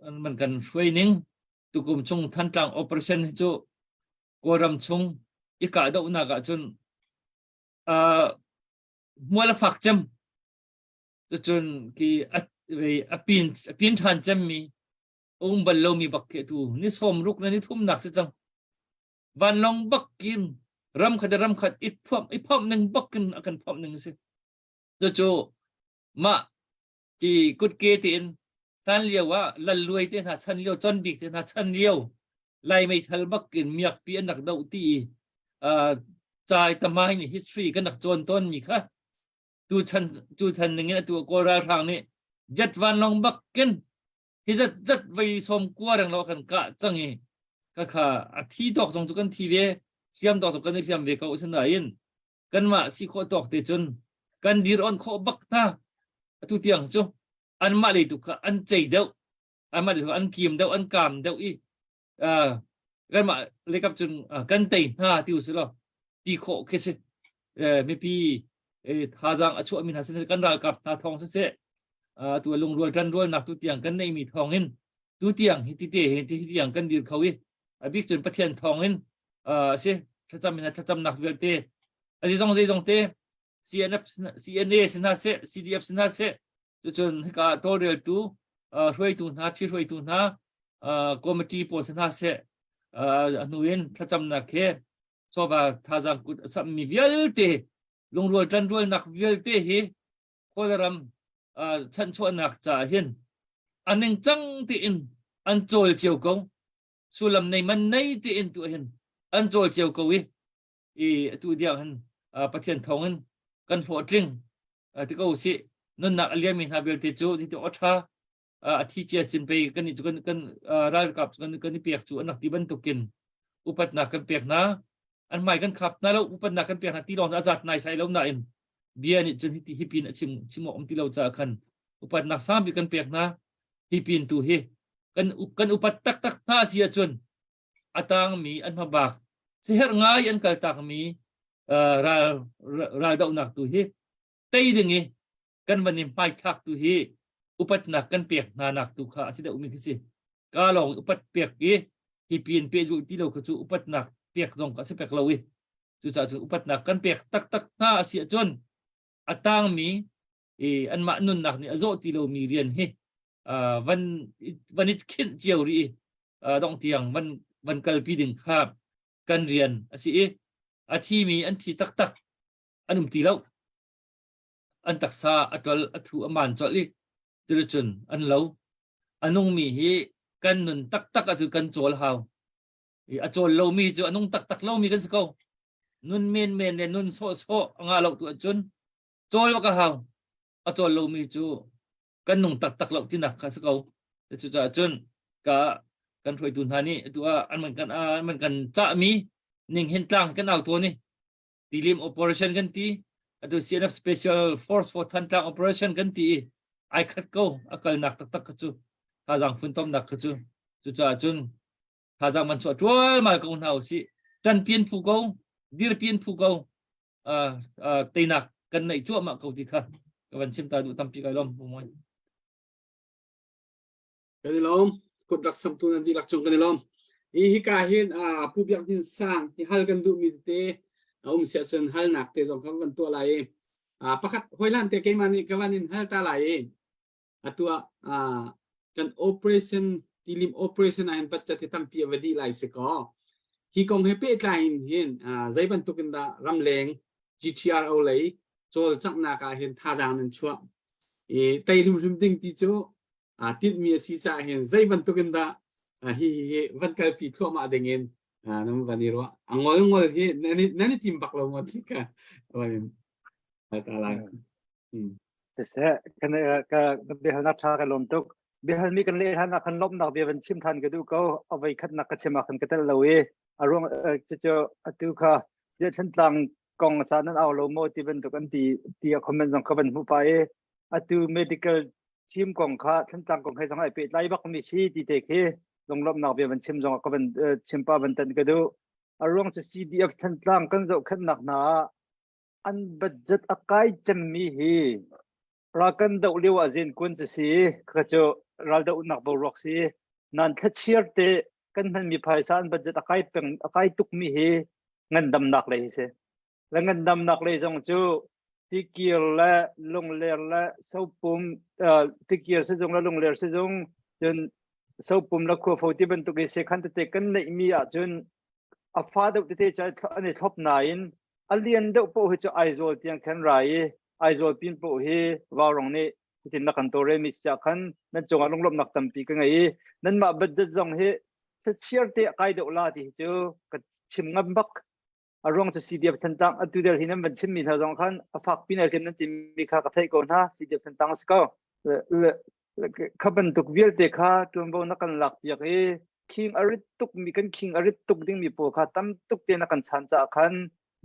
an van kan hruai ning tukum chung Thantlang operation hi cu Kawlram chung i kahdohnak ah cun hmual a fak cem cucun ki a a pin a pin ṭhan cemmi um bal lomi bak khi tu ni sawm ruk na ni thumnak si cang vanlawng bak kin Ram khat le ram khat i phomh i phomh ning bak in a kan phomh ning a si. Cucu mah ti kutke tein hlan lio ah lal luai te hna chan lio con bik te hna chan lio lai meithal bak in miakpi an rak doh ti i uh, cai tamai nih history kan rak cawn tawn mi kha tu chan tu chan ning in atu kawl ralhrang nih jet vanlawng bak in hi zat zat vei som kua reng lo kan kah cang i ka kha a thi tawk zong cu kan thi ve hliam tawk zong kan i hliam ve ko asinain kanmah si khawh tawk te cun kan dir on khawh bak hna. Atu tiang cu anmah lei tu kha an cei deuh, anmah lei tu an kim deuh, an kaam deuh i uh, kanmah lekap cun uh, kan tei hna ti usih law ti khawh khi si. Uh, mipi eh, thazaang a chuahmi hna sin kan ralkap hna thawng siseh, uh, tu lungrual ṭanrualnak tu tiang kan neihmi thawng in tu tiang hi tite hi ti tiang kan dir kho i a bik cun Pathian thawng in uh, si thlacam in thlacamnak vialte a zong zeizong te CNF CNA si hna seh CDF si hna seh cucun hika tawlreltu uh, hruaitu hna ṭhi hruaitu hna uh, committee pawl si hna seh uh, a hnu in thlacamnak he chawva thazaang kut a sammi vialte lungrual ṭanrualnak vialte hi Kawlram uh, chanchuahnak caah hin a ningcang tein an cawl cio ko. Sullam nei man nei tein tu hin an cawl cio ko i i atu diang hin uh, Pathian thawng in kan hlawhtling uh, ti ko si nunnak a liami hna vialte cu ti ti tha a thi cia cin pei kan i kan kan ralkap kan kan i pek cu an rak ti bantukin upatnak kan pek hna an hmai kan khap hna lo upatnak kan pek hna ti lawng a zat nai sai lo nain bia nih cun hi pin a chim chim awk um ti lo caah khan upatnak sangpi kan pek hna hi pin tu hi kan kan upat taktak hna si ahcun a tangmi an hmabak siherh ngai an kal takmi ral ral dohnak tu hi tei ding i kan van i hmaithlak tu hi upatnak kan pek hna nak tu kha a si deuhmi khi si. Ka lawng upat pek i hi pin pehzulh ti lo kha cu upatnak pek zong ka si pek lo i cucaah cun upatnak kan pek taktak hna a si ahcun a tangmi i anmah nunnak nih a zawh ti lomi rian hi van van i khinh cio rih i dong tiang van van kalpi ding kha kan rian a si i a thimi an thi taktak an um ti lo. An taksa a ṭol, a thu a maan colh i cuticun an lo. A nungmi hi kan nun taktak ahcun kan cawl hau. I a cawl lomi cu a nung taktak lomi kan si ko. Nun menmen le nun sawhsawh a ngah lo tu ahcun cawl bak a hau. A cawl lomi cu kan nung taktak lo tinak kha si ko. Cucaah cun ka kan hruaitu hna nih atu ah an man kan an man kan cahmi ning hin tlang kan au tawn i Tilim operation kan ti atu CNF Special Force for Thantlang operation kan ti i ai khat ko a kalnak taktak kha cu thazaang funtomnak kha cu cucaah cun thazaang man chuah ṭualmal ko hna usih ṭanpian phu ko dirpian phu ko uh, uh, teinak kan neih cuahmah ko ti kha ka van chim ta duh tampi kai lom moi. Kan i lawm. Kut rak samtu nan dihlak cung kan i lawm. Hi hika hin Pu Biak Hnin Sang hi hal kan duhmi tete a um siah cun halnak te zong kan tuah lai i pakhat hawihlan te keimah nih ka van in hal ta lai i atu ah kan operation tilim operation ah hin budget hi tampi a va dih lai si kaw hi kong he pehtlai in hin zei bantuk in dah ramleng GTRO lei cawlcanghnak ah hin thazaang nan chuah i tei hrimhrim ding ti cu aa tinhmi a si caah hin zei bantuk in dah hi hi van kalpi thluahmah ding in nan van i ruah a ngol ngol hi nan i tim bak lo maw ti ka van in ta lai. Siseh kan ka biahalnak tha ka lawm tuk. Biahalmi kan leh hlan ah khan lawmhnak bia van chim than ka duh ko. A voi khatnak ka chim ah khan ka tel lo i a ruang cucu atu kha Thantlang kong ca nan au lo maw ti bantuk an ti ti a comment zong ka van hmuh pa i atu medical team kong kha Thantlang kong he zong ai pehtlai bak mi si ti te khi lunglawmhnak bia van chim zong ka van chim pa van tan ka duh. A ruang cu CDF Thantlang kan zohkhenhnak hna ah an budget a kai cemmi hi ral kan doh lio ah zen kun cu si kha cu ral dohnak boruak si nan thlachiar te kan hmanmi phaisa an budget a kai peng a kai tuk mi hi ngandamnak lei hi si le ngandamnak lei zong cu tikir le lungler le sopum tikir sizung le lungler sizung cun sopum le khuafo ti bantuk i sekhan tete kan neihmi ahcun. A fa deuh tete cu an i thlop nain a lian deuh paoh hi cu Aizawl tiang khan ra i Aizawl pin paoh hi Vaurawng nih hitin na kan tawlrelmi si ah khan nan cungah lunglawmhnak tampi ka ngei i nanmah budget zong hi thlachiar te a kai deuh la ti hi cu ka chim ngam bak. A ruang cu CDF Thantlang atu del hi nan van chimmi hna zong khan a fak pin ai hliam nan timi kha ka theih ko hna CDF Thantlang a si ko. Kha bantuk vialte kha ṭuanvo na kan lak piak i khing a rit tuk mi kan khing a rit tuk dingmi pawl kha tam tuk te na kan chan caah khan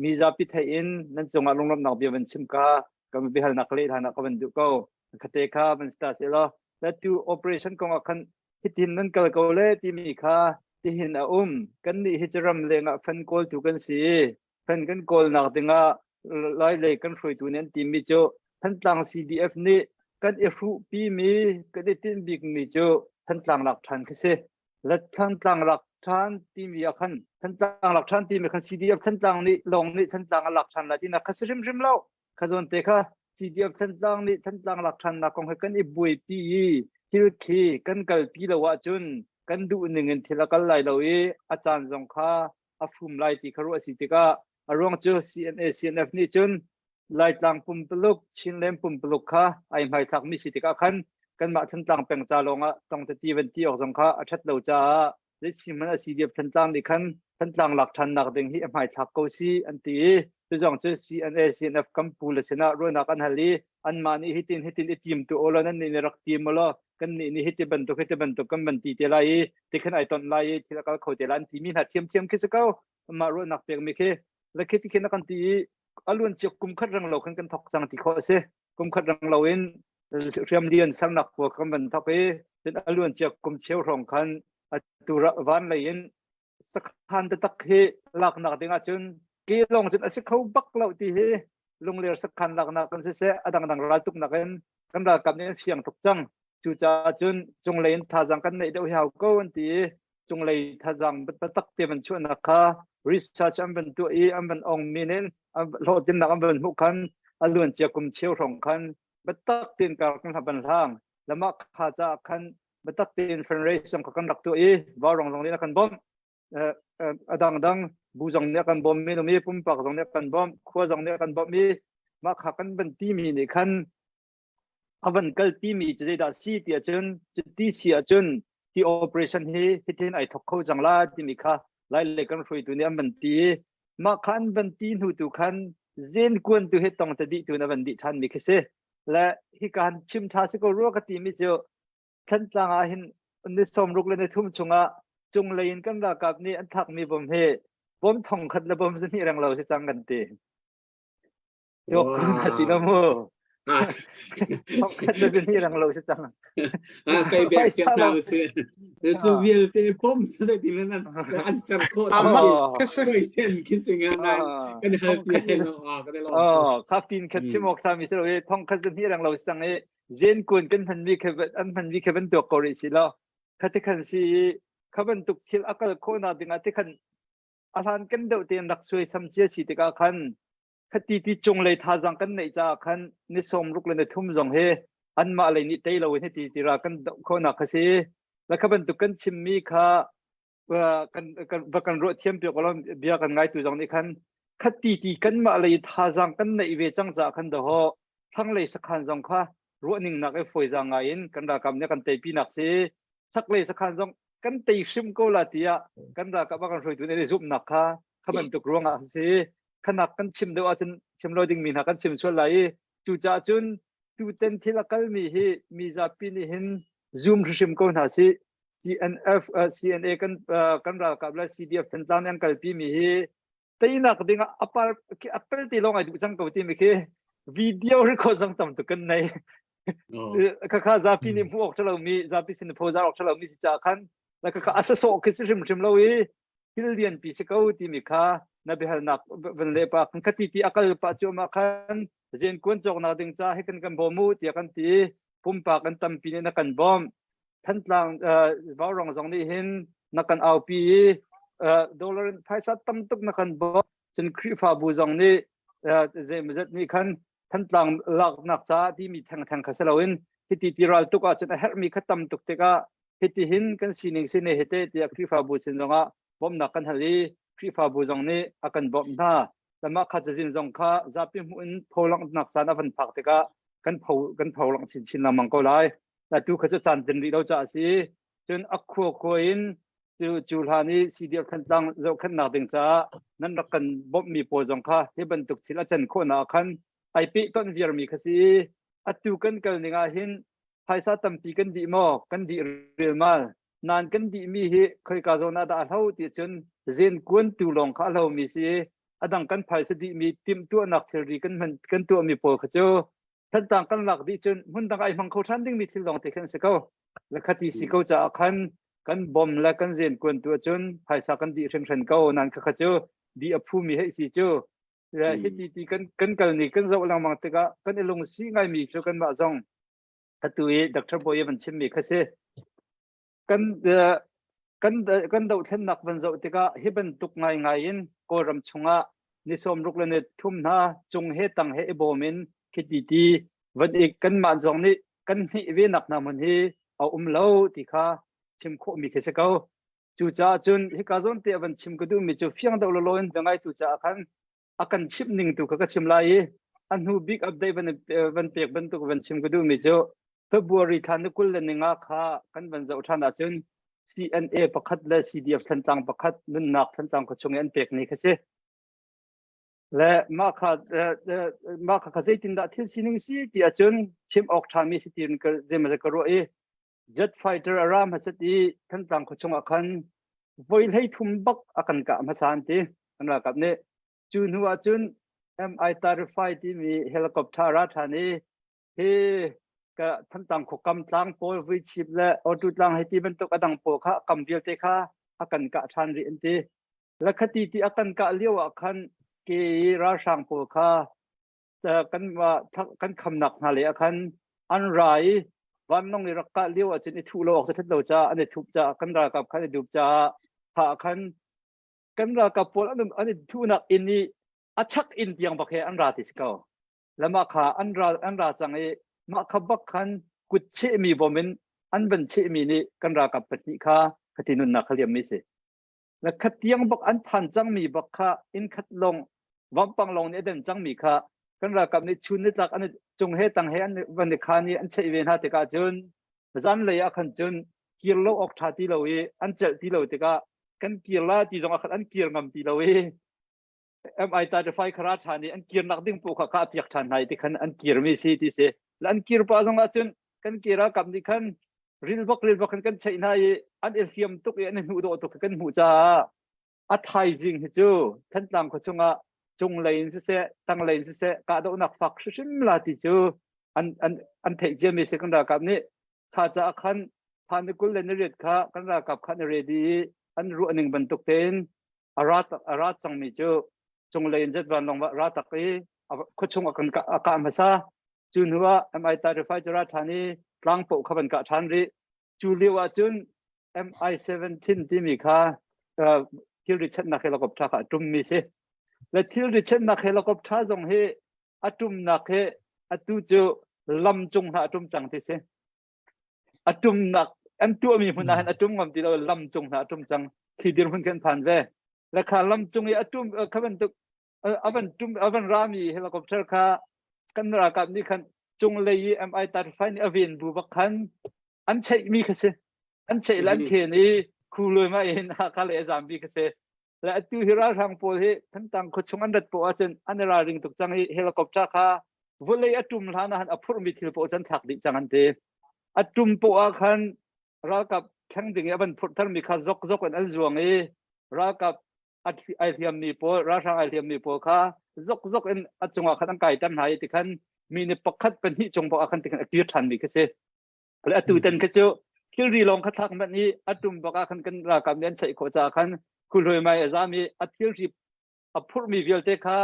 mi zapi theih in nan cungah lunglawmhnak bia van chim ka kan biahalnak leh hlan ah ka van duh ko. Khate kha van sta se law tu operation kong ah khan hitin nan kal ko le timi kha tihin a um. Kan nih hi cu ram leng ah fan kawltu kan si i fan kan kawlnak dingah Lai lei kan hruaitu nih an timi cu Thantlang CDF nih kan i hruhpimi kan i tinh bikmi cu Thantlang lak ṭhan khi si. La Thantlang lak ṭhan timi ah khan Thantlang lak ṭhan timi khan CDF Thantlang nih lawng nih Thantlang a lak ṭhan lai tinak kha si hrimhrim lo. Kha zawn te kha CDF Thantlang nih Thantlang lak ṭhannak kong he kan i buaipi i thil khi kan kalpi lo ahcun kan duh ning in thil a kal lai lo i a caan zong kha a fum lai ti kha ruah a si tikah a ruang cu CNA CNF nih cun Laitlang pumpuluk Chinland pumpuluk kha ai hmaithlakmi si tikah khan kanmah Thantlang peng ca lawngah tongtati van ti awk zong kha a ṭhat lo caah zeichim hmanh a CDF Thantlang nih khan Thantlang lak ṭhannak ding hi a hmaithlak ko si an ti i cu zong cu CNA CNF kan pu le sinah ruahnak an hal i anmah nih hitin hitin i tim tu awlaw nan nih nih rak tim ulaw kan nih nih hiti bantuk hiti bantuk kan van ti te lai i tikhin ai tonh lai i thil a kal kho te lai an timi hna thiamthiam khi si ko mah ruahnak pekmi khi le khi ti khin a kan ti i a luan cia kum khat rang lo khan kan thok cang ti khawh a si kum khat rang lo in hriam lian sernak pawl kan van thok i cun a luan cia kum cheu hrawng khan atu van lei in sakhan taktak hi laknak ding ahcun ke lawng cun a si kho bak lo ti hi lungler sakhan laknak kan siseh a dangdang raltuknak in kan ralkap nih an fiang tuk cang cucaah cun cunglei in thazaang kan neih deuh hi hau ko an ti i cunglei thazaang biatak te van chuahnak kha research an van tuah i an van ong min in hlawhtlinnak an van hmuh khan a luan cia kum cheu hrawng khan biatak tein kar kan van hlang lama kha caah khan biatak tein fundraising kha kan rak tuah i vaurong zong nih a kan bawmh a dangdang bu zong nih a kan bawm mi mi pumpak zong nih a kan bawmh khua zong nih a kan bawmh i mah kha kan van ti mi nih khan a van kalpi mi cu zeidah si ti ahcun cuti si ahcun hi operation hi hitin ai thok kho cang la timi kha lai le kan hruaitu nih an van ti i mah kha an van ti hnu tu khan zen kuan tu hi tong te dih tu na van dih ṭhan mi khi si le hi kan chim ṭha si ko rua ka ti mi cu Thantlang ah hin ni 60 le ni thum chungah cunglei in kan ralkap nih an thlakmi bom hi bom thong khat le bom zahnih reng lo si cang kan ti. Tuak kun a si lo mu. Thong khat le zahnih reng lo si cang. Ah, kai bek tiang hna si. Cu vialte bom se ti nan an ser khawh. Amak sen kissing an kan hal ti lo ah kan lo. Oh, kha pin khat chim ok thami si lo i thong khat zahnih reng lo si cang i zen-kun kan hmanmi kha an hmanmi kha van tuak ko rih si law kha ti khan si i kha bantuk thil a kal khawhnak dingah ti khan a hlan kan deuh tein rak suaisam cia si tikah khan khati ti cunglei thazaang kan neih caah khan ni 60 le ni thum zong hi anmah lei nih tei loin hiti ti ra kan doh khawhnak kha si la kha bantuk kan chimmi kha kan kan va kan ruah thiam piak lo bia kan ngaitu zong nih khan khati ti kanmah lei thazaang kan neih ve cang caah khan daho thlanglei sakhan zong kha ruahning nak i fawizaang ngai in kan ralkap nih kan teipi nak si chaklei sakhan zong kan tei hrim ko la tiah kan ralkap a kan hruaitu nih zumhnak kha kha bantuk ruangah si khanak kan chim deuh ahcun chim lo dingmi hna kan chim sual lai i cucaah cun tuten thil a kalmi hi mi zapi nih hin zoom hrim ko hna si CNF CNA kan kan ralkap le CDF Thantlang nih an kalpi mi hi teinak ding ah apal apel ti lawng ai duh cang ko ti mi khi video record zong tam tuk kan nei kha kha zapi nih hmuh awk ṭhalo mi zapi sin phozar awk ṭhalo mi si ca khan la kha kha asa sawh khi si hrimhrim lo i thil lian pi si ko ti mi kha na biahalnak van le pa kan khati ti akal pa cu ma khan zen kuan cawknak ding ca hi kan kan bawm u tiah kan ti pumpak an tampi nih na kan bawmh Thantlang Vaurong zong nih hin na kan aupi i dollar in phaisa tam tuk na kan bawmh. Cun Khrihfabu zong nih zeimawzat nih khan Thantlang laknak caah timi thengtheng kha si loin hiti ti ral tuk ahcun a herhmi kha tam tuk tikah hiti hin kan sining si ne hite tiah Khrihfabu sin zongah bawmhnak kan hal i. Khrihfabu zong nih a kan bawmh hna. Lamah kha cazin zong kha zapi hmuh in pholanghnak caan a van phak tikah kan pho kan pholang chinchin lengmang ko lai. Atu kha cu caan tlin rih lo caah a si. Cun a khua khua in cu cu hlan i CDF Thantlang zohkhenhnak ding caah nan rak kan bawmhmi pawl zong kha hi bantuk thil a can khawhnak ah khan ai pehtonh viarmi kha si i atu kan kal ning ah hin phaisa tampi kan dih maw kan dih rilmal nan kan dihmi hi khoika zawn ah dah a hlo ti cun zen kuan tu lawng kha a hlomi si i a dang kan phaisa dihmi timhtuahnak thilri kan hman kan tuahmi pawl kha cu Thantlang kan lak dih cun hmun dang ai hmang kho ṭhan dingmi thil lawng te khan si ko. Le khati si ko caah khan kan bom le kan zen kuan tu ahcun phaisa kan dih hringhran ko nan kha kha cu di a phumi hei si cu hiti ti kan kan kal ni kan zoh lengmang tikah kan i lungsi ngaimi cu kanmah zong atu i Dr. Boye van chimmi kha si. Kan kan kan dohthlennak van zoh tikah hi bantuk ngaingai in Kawlram chungah ni sawmruk le ni thum hna cung he tang he i bawm in khiti ti van i kanmah zong nih kan hnih ve nak hna hmun hi a um lo ti kha chim khawhmi khi si ko. Cucaah cun hika zawn te a van chim ka duhmi cu fiang deuh lawlaw in biangaitu caah khan a kan chimh ning tu kha ka chim lai i a hnu bik update van van pek bantuk van chim ka duhmi cu February thla ni 20 le ninga kha kan van zoh ṭhan ahcun CNA pakhat le CDF Thantlang pakhat nunnak Thantlang khuachung i an pek ni kha si. Le mah kha mah kha kha zeitindah thil sining si ti ahcun chim awk ṭhami si ti ka zeimaw ka ruah i jet fighter a ra hmasat i Thantlang khuachung ah khan voi 13 bak a kan kah hmasa an ti kan ralkap nih. Cu hnu ah cun MI-35 timi helicopter a ra ṭhan i hi ka Thantlang khuakam tlang pawl vuichip le Awtu tlang hei ti bantuk a dang pawl kha kam vialte kha a kan kah ṭhan rih an ti. Lakhati ti a kan kah lio ah khan ke i ralhrang pawl kha kan kan khamnak hna lei ah khan an ra i vanlawng i rak kah lio ahcun i thuh lo awk cu ṭhat lo caah an i thup caah kan ralkap khan i dup caah kha khan kan ralkap pawl an an i thuhnak inn i a chak inn tiang bak he an ra ti si ko le mah kha an ra an ra cang i mah kha bak khan kut chehmi bom in an van chehmi nih kan ralkap pahnih kha khati nunnak kha liam mi si Le khatiang bak an phan cangmi bak kha inn khat lawng vampang lawng nih a den cangmi kha kan ralkap nih chun nitlak an cung he tang he an van i khan i an cheih ve hna tikah cun zanlei ah khan cun kir lo awk ṭha ti lo i an celh ti lo tikah kan kir la ti zong ah khan an kir ngam ti lo i MI 35 khara ṭhan i an kirnak ding paoh kha kha a piak ṭhan hna i ti khan an kirmi si ti si. Le an kir pah zong ah cun kan ke ralkap nih khan ril bak ril bak khan kan cheih hna i an i hliam tuk i an i hnuh dawh tuk kan hmuh caah a thaizing hi cu Thantlang khua chungah cunglei in siseh tanglei in siseh kahdohnak fak hrimhrim la ti cu an an an theih ciami si kan ralkap nih kha caah khan phan ni 20 le ni riat kha kan ralkap khan i ready i an ruah ning bantuk tein a ra a ra cangmi cu cunglei in jet vanlawng ra tak i khuachung a kan a kah hmasa cu hnu ah MI35 cu ra ṭhan i tlangpo kha van kah ṭhan rih cu lio ah cun MI17 timi kha thilri chennak helicopter kha a ṭummi si le thilri chennak helicopter zong hi a ṭumnak hi atu cu lam cung hna a ṭum cang ti si a ṭumnak an tuahmi hmun ah hin a ṭum ngam ti lo lam cung hna a ṭum cang khi dirhmun khan phan ve le kha lam cung i a ṭum kha bantuk a van ṭum a van rami helicopter kha kan ralkap nih khan cunglei i MI35 nih a ven bu bak khan an cheihmi kha si an cheih le an khen i khu loi ma in Hakha le a zambi kha si le atu hi ralhrang pawl hi Thantlang khuachung an rat poh ahcun an i ralring tuk cang i helicopter kha vawlei a ṭum hlan ah han a phurhmi thil poh cun thlak dih cang an ti a ṭum poh ah khan ralkap thleng ding i a van phurh tharmi kha zok zok in an zuang i ralkap ai hliammi pawl ralhrang ai hliammi pawl kha zok zok in a cungah khan an kai ter hna i ti khan mi nih pakhat pahnih cung poh ah khan ti khan a kir ṭhanmi khi si Le atu tan kha cu thilri lawng kha thlak manh i a tum bak ah khan kan ralkap nih an cheih khawh caah khan khuhlui mai a zam i a thilri a phurhmi vialte kha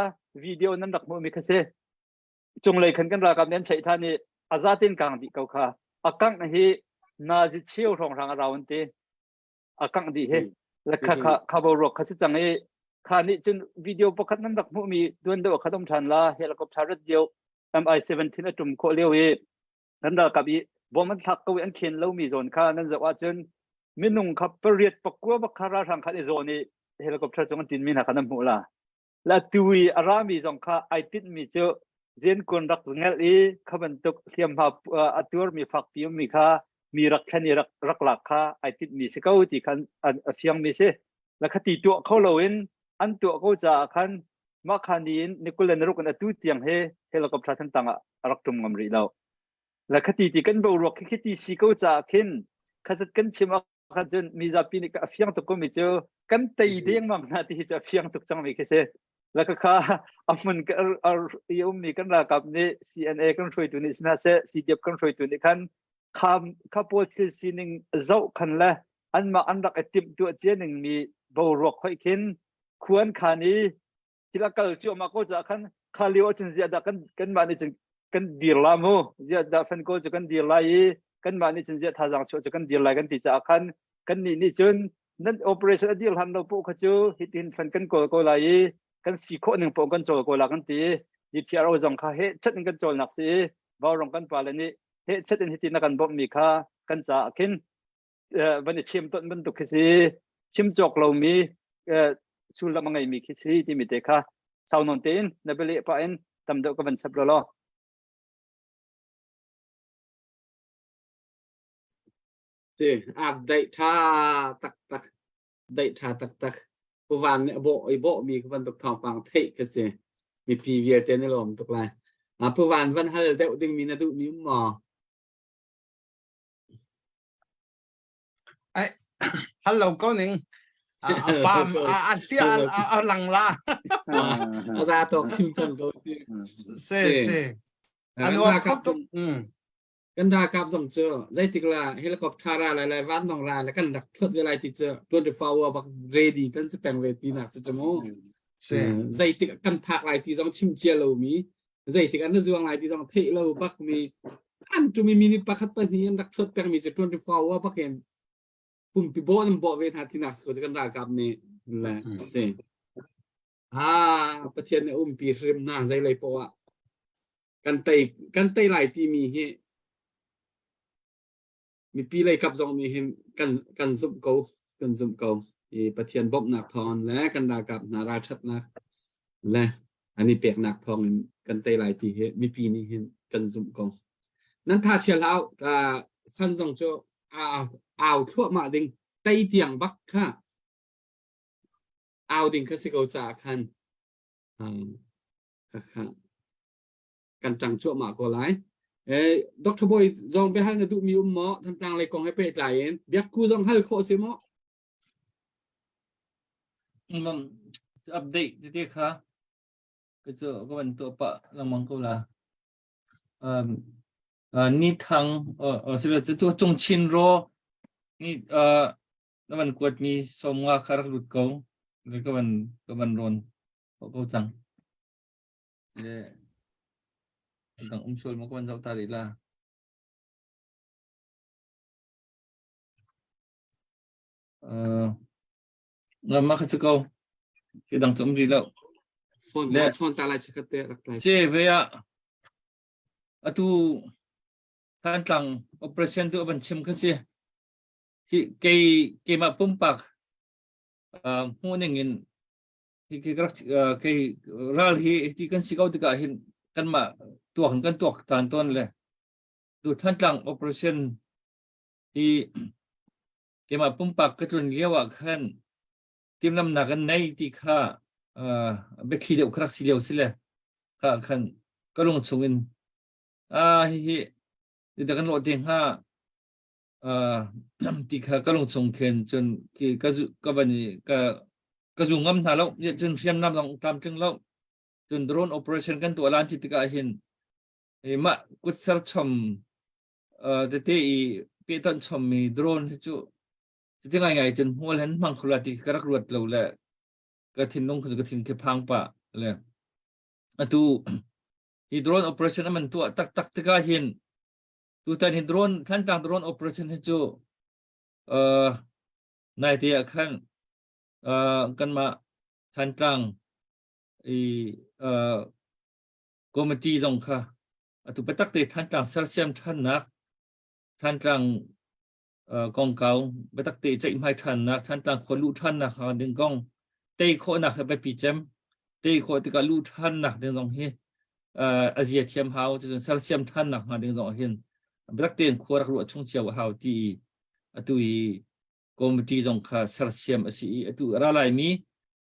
video nan rak hmuhmi kha si. Cunglei khan kan ralkap nih an cheih than i a zatin kang dih ko kha. A kangh hi nazi cheu hrawnghrang a rau an ti. A kangh dih hi. Le kha kha kha boruak kha si cang i kha nih cun video pakhat nan rak hmuhmi tuan deuh kha um than la helicopter rat lio MI-17 a tum khawh lio i kan ralkap i bom an thlak ko i an khen lomi zawn kha nan zoh ahcun minung kha pariat pakua bak kha ralhrang khan i zawn i helicopter cung an tin mi hna kha nan hmuh la. La tu i a rami zong kha ai tinhmi cu Ziankun rak ngelh i kha bantuk hliamhma a tuarmi fakpi ummi kha mi rak thlen i rak rak lak kha ai tinhmi si ko ti khan a fiangmi si. La khati tuah kho loin an tuah ko caah khan mah kha ni in ni 26 in atu tiang he helicopter Thantlang ah a rak ṭum ngam rih lo. La khati ti kan boruak khi khiti si ko caah khin khazat kan chim ah khan cun mizapi nih a fiang tuk komi cu kan tei dengmang hna ti hi cu a fiang tuk cangmi khi si. La kha kha a hmun i ummi kan ralkap nih CNA kan hruaitu nih si hna seh CDF kan hruaitu nih khan kha kha pawl thil sining zoh khan le anmah an rak i timh tuah cia ning mi boruak hoih khin khuan khan i thil a kal cuahmah ko caah khan kha lio ahcun ziah dah kan kanmah nih cun kan dir la mu ziah dah fan kawl cu kan dir lai i kanmah nih cun ziah thazaang chuah cu kan dir lai kan ti caah khan kannih nih cun nan operation a dir hlan lo poh kha cu hitin fan kan kawl ko lai i kan si khawh ning poh kan cawl ko la kan ti i DTRO zong kha he chat in kan cawlnak si i Vaurawng kan pale nih he chat in hitin a kan bawmhmi kha kan caah khin van i chim ton bantuk khi si chim cawk lomi sullam a ngeimi khi si timi te kha sau nawn tein na bialeh pah in tam deuh ka van chap law law. Si, a daih tha taktak daih tha taktak puvan nih a bawh i bawh mi bantuk thawngpang theih ka si mipi vialte ni lawm tuk lai puvan van hal deuh ding mi na duh mi um maw Ai, hal lo ko ning. A pam a sia a lang la. A za tok chim cang ko. Se se. Anu khop tuk. Kan ralkap zong cu zeitik la helicopter ra lai lai vanlawng ra lai kan rak thuat ve lai ti cu 24 hour bak ready kan si peng ve ti nak si cu mu. Se. Zeitik kan phak lai ti zong chim cia lomi zeitik an zuang lai ti zong theih lo bak mi an tumi minute pakhat pahnih an rak thuat peng mi cu 24 hour bak in pumpi bawh in bawh ve hna tinak si ko kan ralkap nih le si ah pathian nih umpi hrim na zei lei poah kan tei kan tei lai ti mi hi mipi lei kap zong nih hin kan kan zumh ko kan zumh ko i Pathian bawmhnak thawng le kan ralkap hna ralṭhatnak le an i peknak thawng in kan tei lai ti hi mipi nih hin kan zumh ko nan tha chia hlah san zong cu au thluahmah ding tei tiang bak kha au ding kha si ko caah khan kha kan ṭang cuahmah ko lai. Eh, Dr. Boy zong biahal na duhmi um maw? Thantlang lei kong he pehtlai in biakku zong hal khawh si maw? Mam update tete kha ka cu ka van tuah pah lengmang ko la. Um, uh, ni thang uh, uh, cu cung chin ro ni uh, na van kuat mi somnga kha rak lut ko ka van ka van ron ko cang. Le dang um sual ma ka van zoh ta rih la. Uh, ngam ma kha si ko. Si dang cu um rih lo. Phone le phone ta lai chakhat te rak tlai. Si ve ah atu Thantlang operation tu ban chim kha si. Hi kei keimah pumpak uh, hmuh ning in kei ral hi ti kan si ko tikah hin kanmah tuak kan tuak tan tawn le tu Thantlang operation hi keimah pumpak ka tlun lio ah khan timhlamnak kan nei ti kha biathli deuh kha rak si lio si le kha khan ka lung chung in a hihi da kan lawh te hnga ti kha ka lung chung khin cun ki ka zu ka van i ka ka zu ngam hna lo cun hriamnam zong tlamtling lo cun drone operation kan tuah lan ti tikah hin mah kut ser chom tete i pehtonh chom mi drone hi cu cuti ngai ngai cun hmual hen hmang khula ti ka rak ruat lo le ka thinlung ka thin khi phang pa le atu hi drone operation aman tuah taktak tikah hin Tutan hi drone Thantlang drone operation hi cu uh, naite ah khan uh, kanmah Thantlang i uh, committee zong kha atu biatak te Thantlang sersiam ṭhannak Thantlang uh, kongkau biatak te ceihmai ṭhannak Thantlang khua luh ṭhannak ding kong. Tei khawhnak hi biapi cem. Tei khawh tikah luh ṭhannak ding zong hi a zia thiam hau cucun sersiam ṭhannak hnga ding zong hin biatak tein khua rak ruah chung cio a hau ti i atu i committee zong kha sersiam a si i atu a ra laimi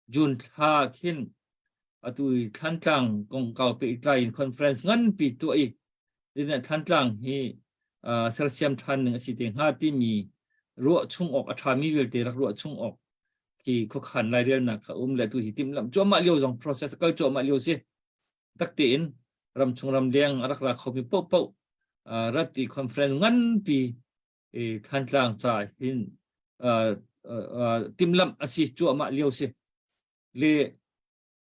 June thla khin atu i Thlantlang kongkau pehtlai in conference nganpi tuah i Thantlang hi sersiam ṭhan ning a si te hnga timi ruah chung awk a ṭhami vialte rak ruah chung awk khi khuakhan lairelnak kha um le tu hi timhlamh cuahmah lio zong process kal cuahmah lio si tak tein ramchung ramleng a rak ra khomi paohpaoh rat i conference nganpi Thantlang ca hin timhlamh a si cuahmah lio si le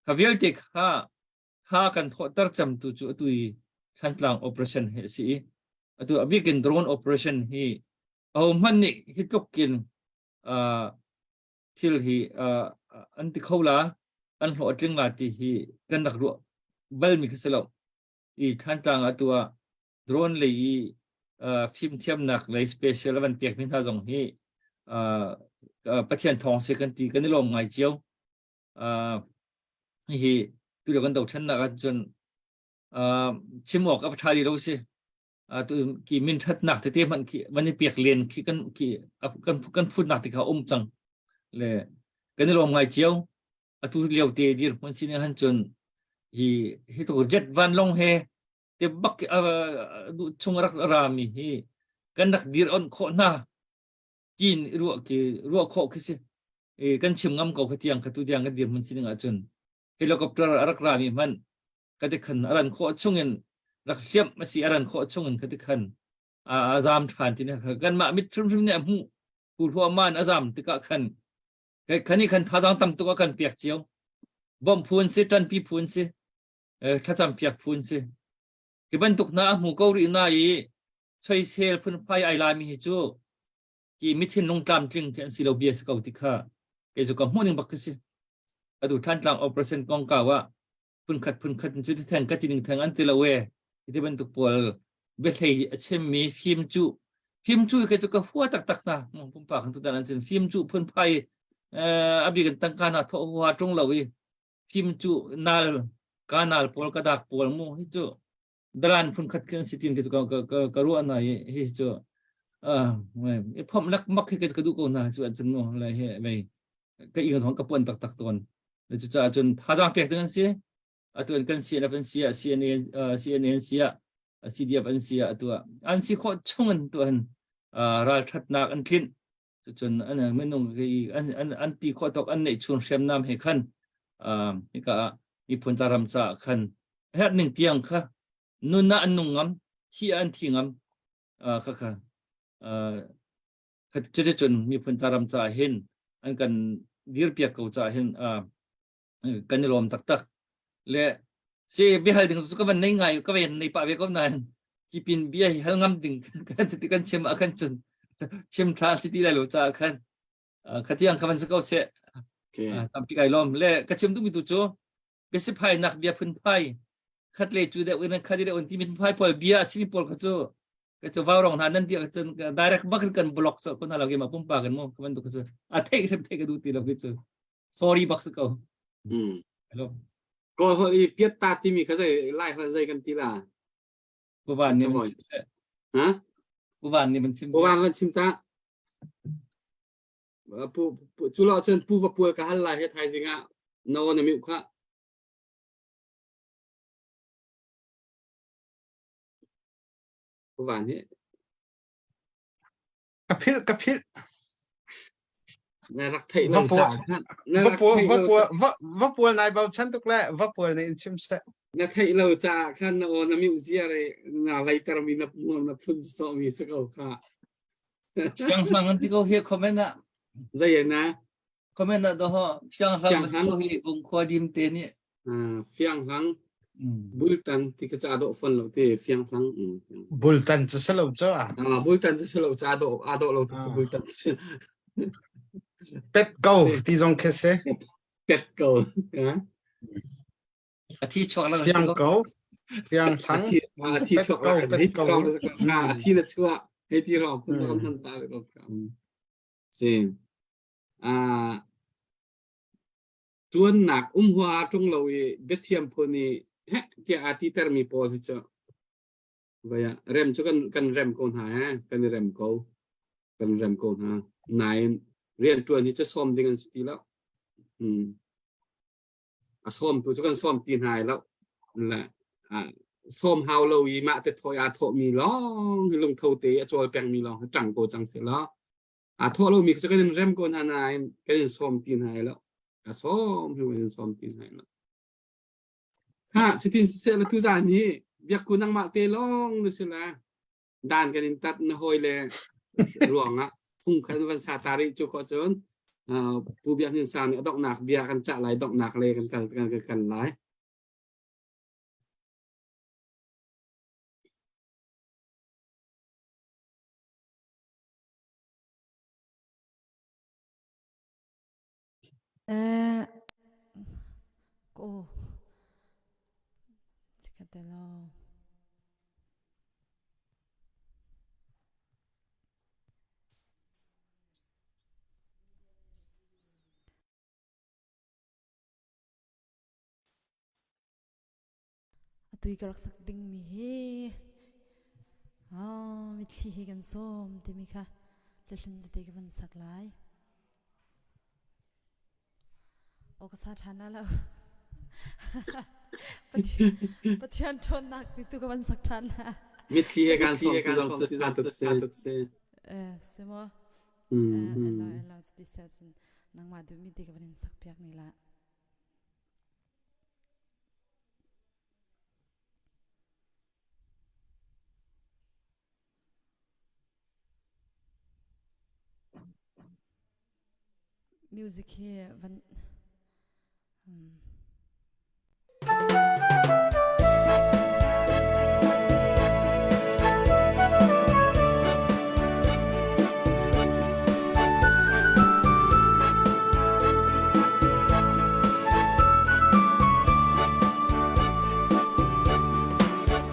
kha vialte kha kha kan thawhter cemtu cu atu i Thantlang operation hi a si i atu a bik in drone operation hi ahohmanh nih hi tluk in thil hi an ti kho la an hlawh a tling la ti hi kan rak ruah balmi khi si lo i Thantlang ah tu ah drone lei i fimthiamnak lei special a van pekmi hna zong hi Pathian thawng si kan ti kan i lawm ngai cio hihi tulio kan dothlennak ahcun chim awk a ṭha rih lo si. Tu ki min ṭhatnak tete hmanh khi van i pek len khi kan khi kan kan phutnak te kha um cang. Le kan i lawm ngai cio. Atu lio te dirhmun sining han cun hi hi tluk jet vanlawng he te bak duh chung rak rami hi kan rak dir on khawh hna tiin ruah khi ruah khawh khi si. E, kan chim ngam ko kha tiang kha tu tiang kan dirhmun sining ahcun helicopter a rak rami hmanh ka ti khan a ran khawh chungin rak hliamh a si a ran khawh chungin ka ti khan a zam ṭhan ti kha kanmah mit hrimhrim nih a hmuh ku hluahman a zam tikah khan khani khan thazaang tam tuk a kan piak cio bawmh phu an si ṭanpi phu an si thlacam piak phu an si hi bantuk hna a hmu ko rih na i soisel phunphai ai lami hi cu ti mi thinlung tlamtling khi an si lo bia si ko ti kha kei cu ka hmuh ning bak khi si atu Thantlang operation kongkau ah phunkhat phunkhat cu ti theng ka ti ning theng an ti lo e ti bantuk pawl biahlei a chimmi fim cu fim cu ke cu ka hua taktak na pumpak kan tutan an cun fim cu phunphai a bik in tangka na tho hua tung lo i fim cu nal ka nal pawl ka dak pawl mu hi cu dalan phunkhat kan si tin ka ka ka ruah na hi hi cu i phomh lak mak hi ka duh ko na cu an cun mu lai he mei ka ing zong ka puan taktak tawn cu caah cun thazaang pek ding an si atu an kan CNF an si ah CNA CNA an si ah CDF an si ah atu ah an si khawh chung an tu an ralthatnak an tlinh cucun an minung an an an ti khawh tawk an neih chun hriamnam he khan hika ah miphun ca ram ca khan herh ning tiang kha nun ah an nung ngam thi ah an thi ngam kha kha cuticun miphun ca ram ca hin an kan dirpiak ko ca hin kan i lawm taktak le si biahal ding cu ka van nei ngai ka van nei pah ve ko nain tipin bia hi hal ngam ding kan si kan chim ah khan cun chim tha si ti lai lo caah khan khatiang ka van si ko seh tampi kai lawm le ka chim duhmi tu cu biasiphai nak bia phunphai khat le cu deuh in khat deuh in ti min phai pawl bia chimi pawl kha cu ka cu vau rong hna nan ti cun direct bak kan block so ko na lo ke ma pumpa kan mo ka van tu cu a theih hrim theih ka du ti lo ki cu sorry bak si ko mm hello ko ho i piat ta timi kha zei lai kha zei kan ti la pu van nih van chim seh ha pu van nih van chim pu van van chim ta pu cu lo cun pu va pual ka hal lai he thaizing ah no na miu kha pu van hi Ka philh ka philh. Na rak theih lo ca na rak theih lo va va pual nai bochan tuk le va pual nih in chim seh. Na theih lo ca khan na aw na miu ziar i na leiter mi na na phun sawh mi si ko kha. Siang hmang an ti ko hi comment ah. Zei na? Comment ah doho fiang hlang ko hi ung khua dim te nih. Fiang hlang. Bultan ti ka ca dawh fon lo ti fiang hlang. Bultan cu si lo cu ah. Bultan cu si lo ca dawh a dawh lo tuk bultan. Pet ko ti zong khi si. Pet ko. A thi chuak lang. Fiang ko. Fiang hlang. A thi chuak lang. Pet ko. A thi na chuah. Hei ti rong phun kan hman ta ko. Si. Ah. Ṭuannak um huaha ṭung lo i biathiam phun i heh tiah aa titermi pawl hi cu vai ah rem cu kan kan rem ko hna eh kan i rem ko kan rem ko hna nain rianṭuan hi cu sawm ding an si ti lo. Hmm. A sawmtu cu kan sawm ti hna lo. Le sawm hau lo i mah te thawh aa thawhmi lawng hi lungtho te i a cawl pengmi lawng hi ṭang ko cang seh law aa thawh lomi cu kan in rem ko hna nain kan in sawm ti hna lo. A sawm hi kan in sawm ti hna lo. Ha, cutin siseh la tuzaan hi biakku nangmah te lawng na si la. Dan kan in tat na hawi le ruangah phung khan van sa ta rih cu khawh cun Pu Biak Hnin Sang nih a donghnak bia kan cah lai donghnak le kan kal kan kan lai. Eh, ko. Chikkhat lo. Atui ka rak sak dingmi hi oh, mitthli hi kan sawm timi kha hlahlun tete ka van sak lai. O ka sa ṭhan la lo. Pathian ṭhawnnak ti tu ka van sak ṭhan la. Mitthli he kan sawm ti zong cu ṭha tuk si. Eh, si maw? Eh, elo elo ti se cun nangmah duhmi ti ka van in sak piak ni la. Music hi van um.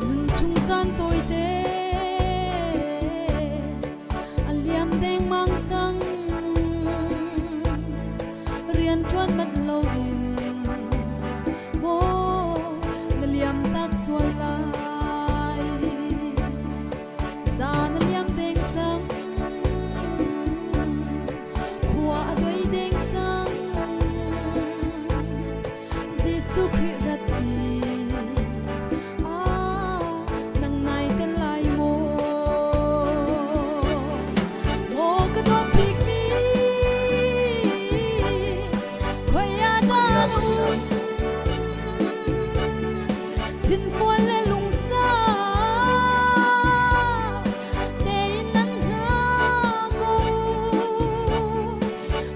Nunchung caan tawite a liam dengmang cang. Rianṭuan manh loin maw na liam tak sual lai. Zan a liam deng cang. Khua a doi deng cang. Jesuh Khrih rat pi ah nang nai tel lai maw? Maw ka dawt bikmi khoi ah dah na um? Thinfual le lungsa tein nan hna ko.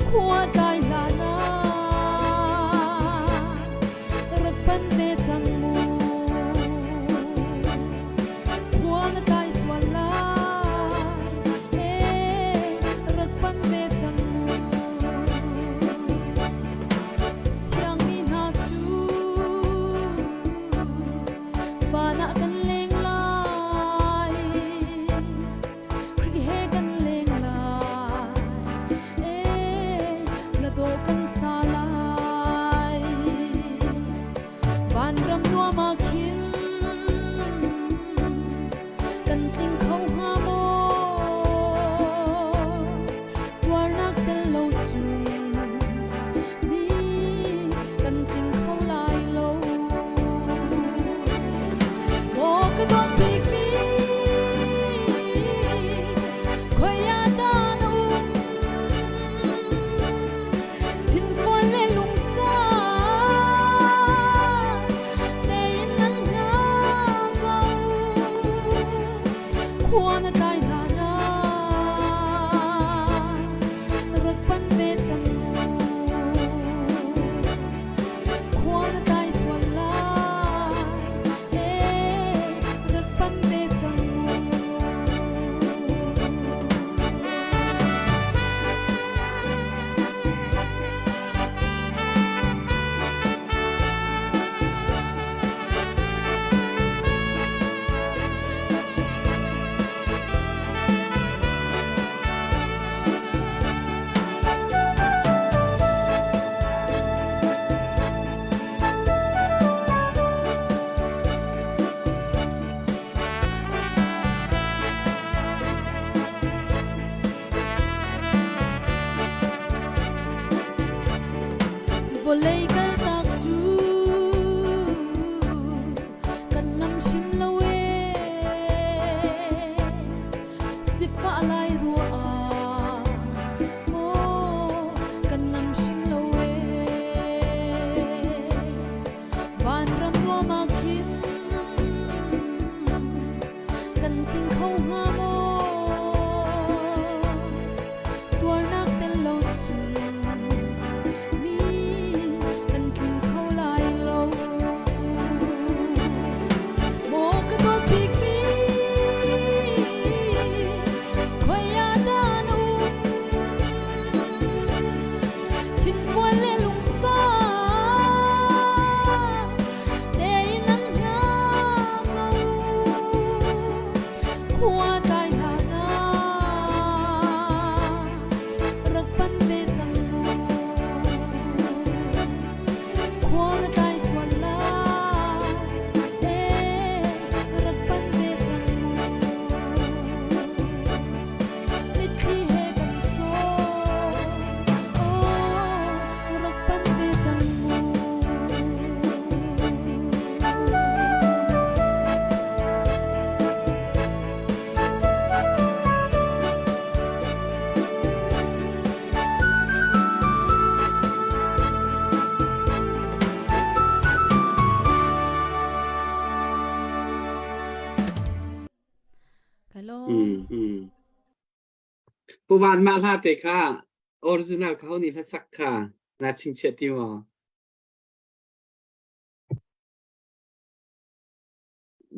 Khua tlai hlan ah rak pan ve cang mu. Khua na tlai sual lai, eh rak pan ve cang mu. Thiangmi hna cu van ah kan leng lai. Khrih he kan leng lai. Eh, na dawh kan sa lai. Vanram nuam ah khin kan tling kho hnga maw? Tuarnak tel lo cu mi kan tling kho lai lo. Maw ka dawt bikmi, khoi ah dah na um? Thinfual le lungsa tein nan hna ko. Khua na tlai hlan ah rak pan ve cang mu. Khua na tlai sual lai, eh rak pan ve cang mu. Hello. Pu Van mah hla te kha original kha ho nih hla sak kha na chingchiah ti maw?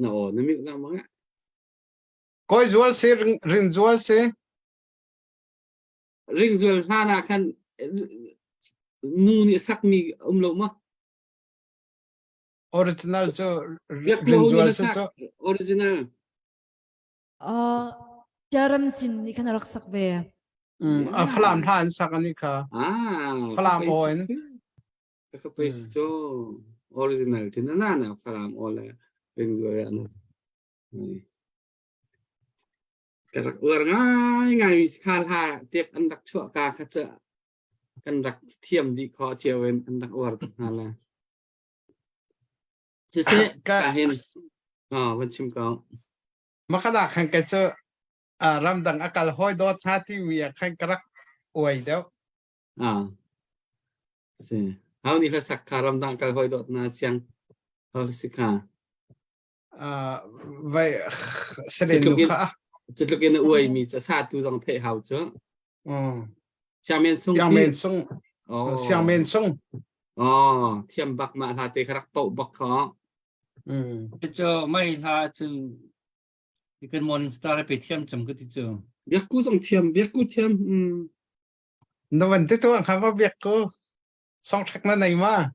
Na aw na mute lengmang ah. Kawi zual si ring zual si. Ring zual hlan ah khan nu nih sakmi um lo maw? Original cu ring zual si cu. Original. Charam chin nih khan a rak sak ve. A Falam hla an sak ani kha. Falam aw in. Ka pei si cu original tin na na Falam aw le ring zual ya na. Ka rak uar ngai ngai mi kha hla tep an rak chuah ka kha cha kan rak thiam dih kho cio in an rak uar tuk hna la. Siseh ka hin oh van chim ko. Makana khan ke cu ramdang akal hoi dawt hna ti wi ah khan ka rak uai deuh. Ah. Si. Hau ni hla sak kha ramdang kal hoi dawt na siang hau si kha. Vai selen nu kha. Cutluk in uai mi ca sa tu zong theih hau cu. Siang Men Sung. Siang Men Sung. Oh. Siang Men Sung. Oh, thiam bak ma hla te kha rak poh bak kho. Cu mai hla cun kan morning star pe thiam cham ka ti cu. Biak ku zong thiam, biak ku thiam. Na van ti tuang kha va biak ku. Song ṭhek na nei ma?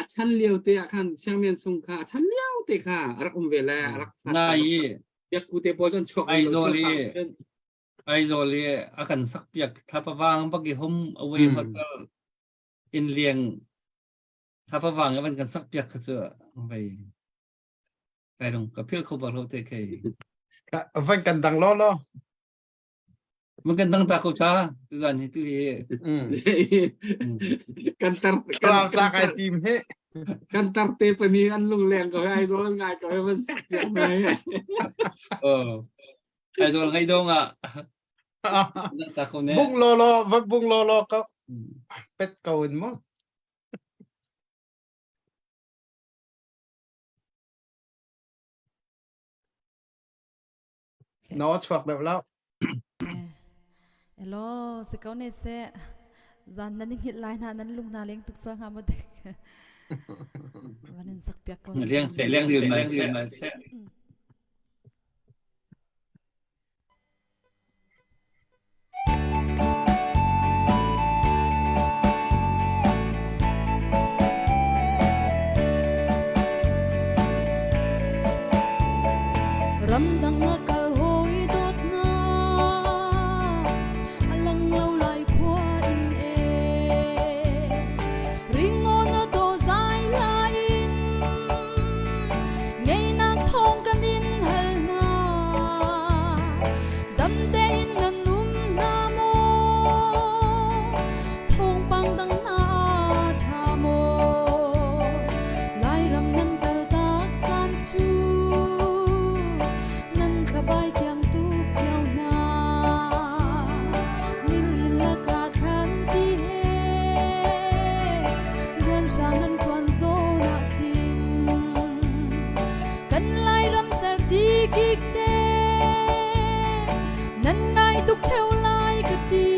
A chan lio te ah khan Siang Men Sung kha a chan lio te kha a rak um ve le a rak Na i biak ku te pawl cun chuak Aizawl i Aizawl i a kan sak piak thlapavang bak i hum away hotel in liang thlapavang i van kan sak piak kha cu vai kai dong ka phil kho bak lo te kei. Van kan dang lo lo. Van kan dang ta ko cha tu zan hi tu hi. Kan tar kan tlak ai tim hi. Kan tar te pani an lung leng ko Aizawl ngai ko van sak piak mai. Oh. Aizawl ngai dong ah. Ta ko ne. Bung lo lo va bung lo lo ko pet ko in mo. No chuak deuh lo. Hello, si ko ne se. Zan nan hngilh lai hna nan lung hna leng tuk sual hnga maw dek. Van in sak piak ko. Leng se leng dil mai se mai se. Ramdang a kal hawi dawt na a lang lo lai khua in e ringawn a to zai lai in ngeinak thawng kan in hal hna dam tein nan um hna maw thawngpang dang hna ṭha maw Lairam nan kal tak caan cu nan thlavai tiang tuk cio hna nilin lakah thlan ti he rianhrang nan ṭuan zawn ah khin kan Lairam certi kik te nan ngai tuk ṭheo lai ka ti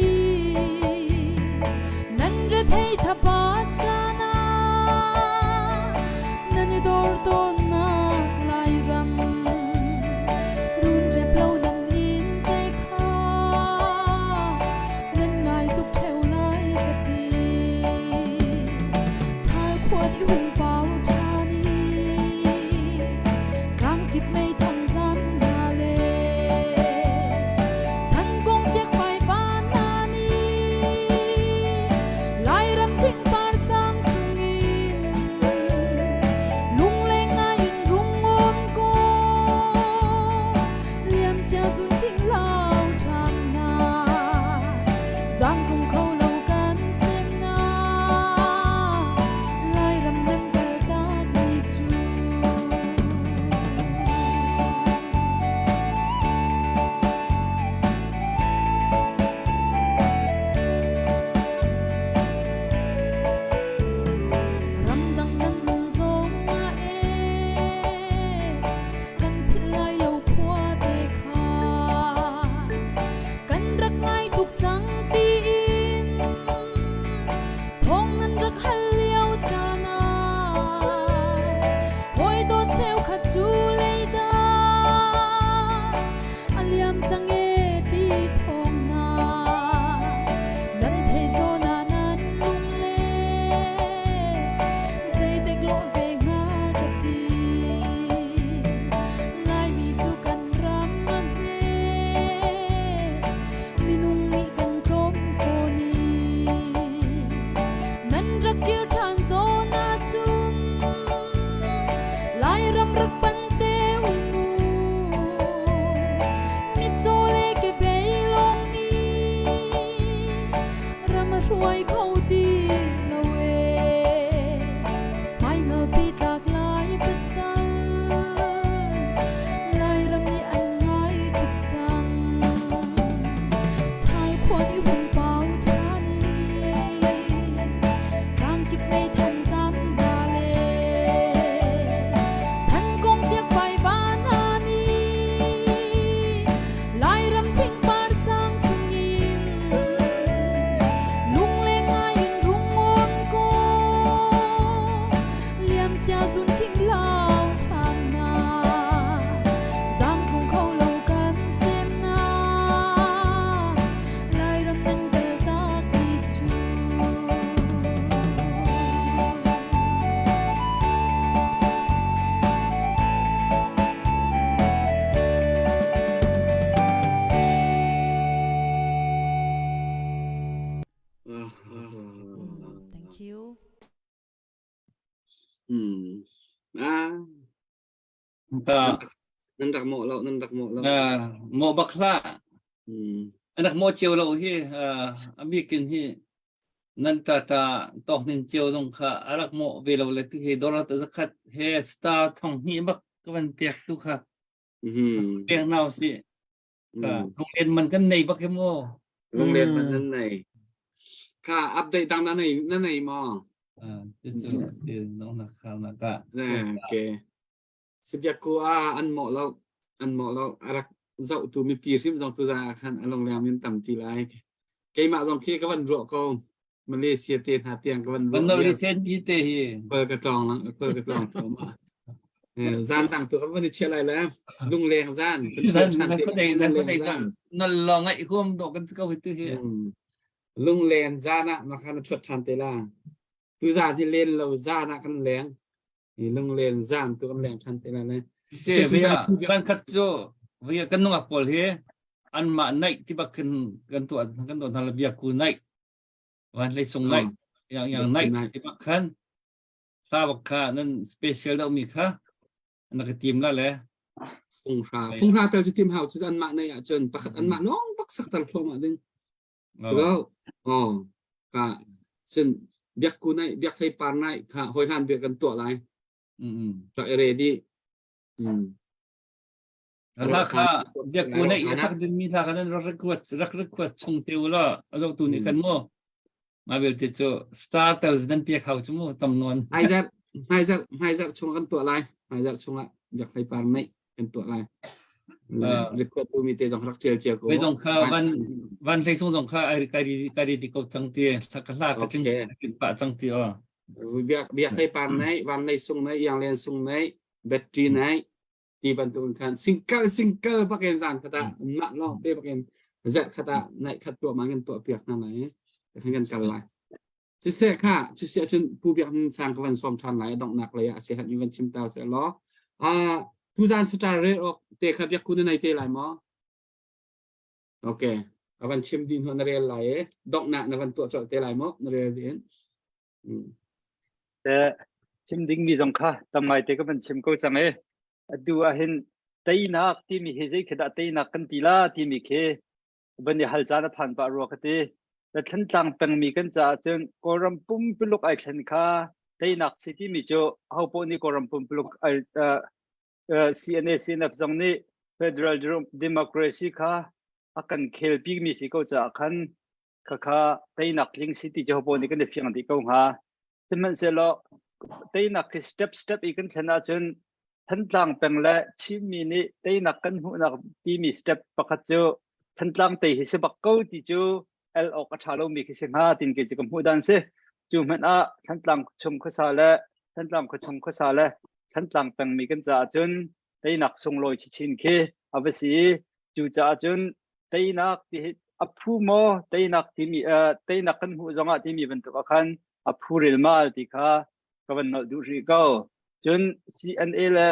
nan rethei thapa caan ah nan i dor tawnnak Lairam runrep lo nan in te kha nan ngai tuk ṭheo lai ka ti ṭhal khuat i hung pau ṭhan i tlangkip mei thangzam hna le thankung fiakfai van hna nih Lairam thingpar sang chungin lungleng ngai in rung um ko liamcia zun ṭhing lau ṭhan hna zaangtlung kho lo kan semnak Lairam nan kaltak ni cu. Hmm. Ah. Ta. Nan rak mawh lo, nan rak mawh lo. Uh, mawh bak hlah. Hmm. An rak mawh cio lo hi uh, a bikin hi nan ta ta tawk nin cio zong kha a rak mawh ve lo le tu hi dollar ta zakhat he star thong hnih bak ka van pek tu kha. Hmm. Pek nau si. Ka lunglen man kan nei bak hi mu. Lunglen man nan nei. Kha update dang na nei na nei maw? Ah, cu si nong na kha na ka. Okay. Sibiak ku a an mawh lo an mawh lo a rak zoh tu mipi hrim zong tu za khan a lungleam in tam ti lai. Keimah zong khi ka van ruah ko. Malaysia te hna tiang ka van ruah. Van sen ti te hi. Kol ka tlong lang kol ka tlong ma. Zan tang tu kan van i chia lai le lungleng zan. Zan zan ko dei zan ko dei zan nal lo ngai huam do kan ko hi tu hi. Lunglen zan ah ma khan chuat than te la. Tu zan hi len lo zan ah kan leng. Lunglen zan tu kan leng than te la le. Se via kan khat cu via kan nungak pawl hi an mah naih ti bak kan kan tu kan do hna la bia ku naih Van hlei sung naih yang yang naih ti bak khan hla bak kha nan special deuh mi kha na ka tim la le fung hra fung hra tel cu tim hau cu an mah nei ahcun pakhat an mah lawng bak sak tar thluahmah ding ko oh ka sin biak ku nai biak hlei par nai kha hoi hlan biak kan tuah lai rak i ready Hla kha biak ku nei a sak ding mi hla kha nan rak request rak request chung te u la a zo tu nih khan mu ma belte cu star tel nan piak hau cu mu tam nawn hmaizarh hmaizarh hmaizarh chung kan tuah lai hmaizarh chungah biak hlei par nei kan tuah lai request tu mi te zong rak tial cia ko Wei zong kha van van hlei sung zong kha ai kai ri kai ri di ko cang ti hla ka hla ka ching pa cang ti o biak biak hlei par nei van lei sung nei yang len sung nei battery nei ti bantuk khan single single bakin zan khat ah mah lawng te bakin zet khat ah naih khat tuah ma kan tuah piak hna lai kan kan kal lai siseh kha siseh cun pu biak sang ka van som than lai donghnak lei ah se hat mi van chim ta se law a tu zan star re ok te kha biak kun nei te lai maw okay avan chim din ho na rel lai e donghnak na van tuah chol te lai maw na rel din Chim dingmi zong kha tam ngaite ka van chim ko cang i atu ahhin teinak timi hi zei khi dah teinak kan ti la timi khi van i hal caan a phan pah rua ka ti. Le Thlantlang pengmi kan caah cun Kawlram pumpuluk ai thlen kha teinak si timi cu hopoh nih Kawlram pumpuluk ai uh, uh, CNA CNF zong nih Federal Democracy kha a kan khelpi mi si ko caah khan Khakha teinak tling si ti cu nih kan i fiang dih ko hnga. Sihmanhsehlaw teinak khi step step i kan thlen ahcun Thantlang peng le Chinmi nih teinak kan hmuhnak timi step pakhat cu Thantlang tei hi si bak ko ti cu el awk a ṭha lomi khi si hnga tin kei cu ka hmuh dan si. Cu hmanh ah Thantlang chung khuasa le Thantlang khuachung khuasa le Thantlang pengmi kan caah cun teinak sunglawi chinchin khi a va si i cucaah cun teinak ti hi a phu maw teinak timi uh, teinak kan hmuh zongah timi bantuk ah khan a phu rilmal ti kha ka van nolh duh rih ko cun CNA le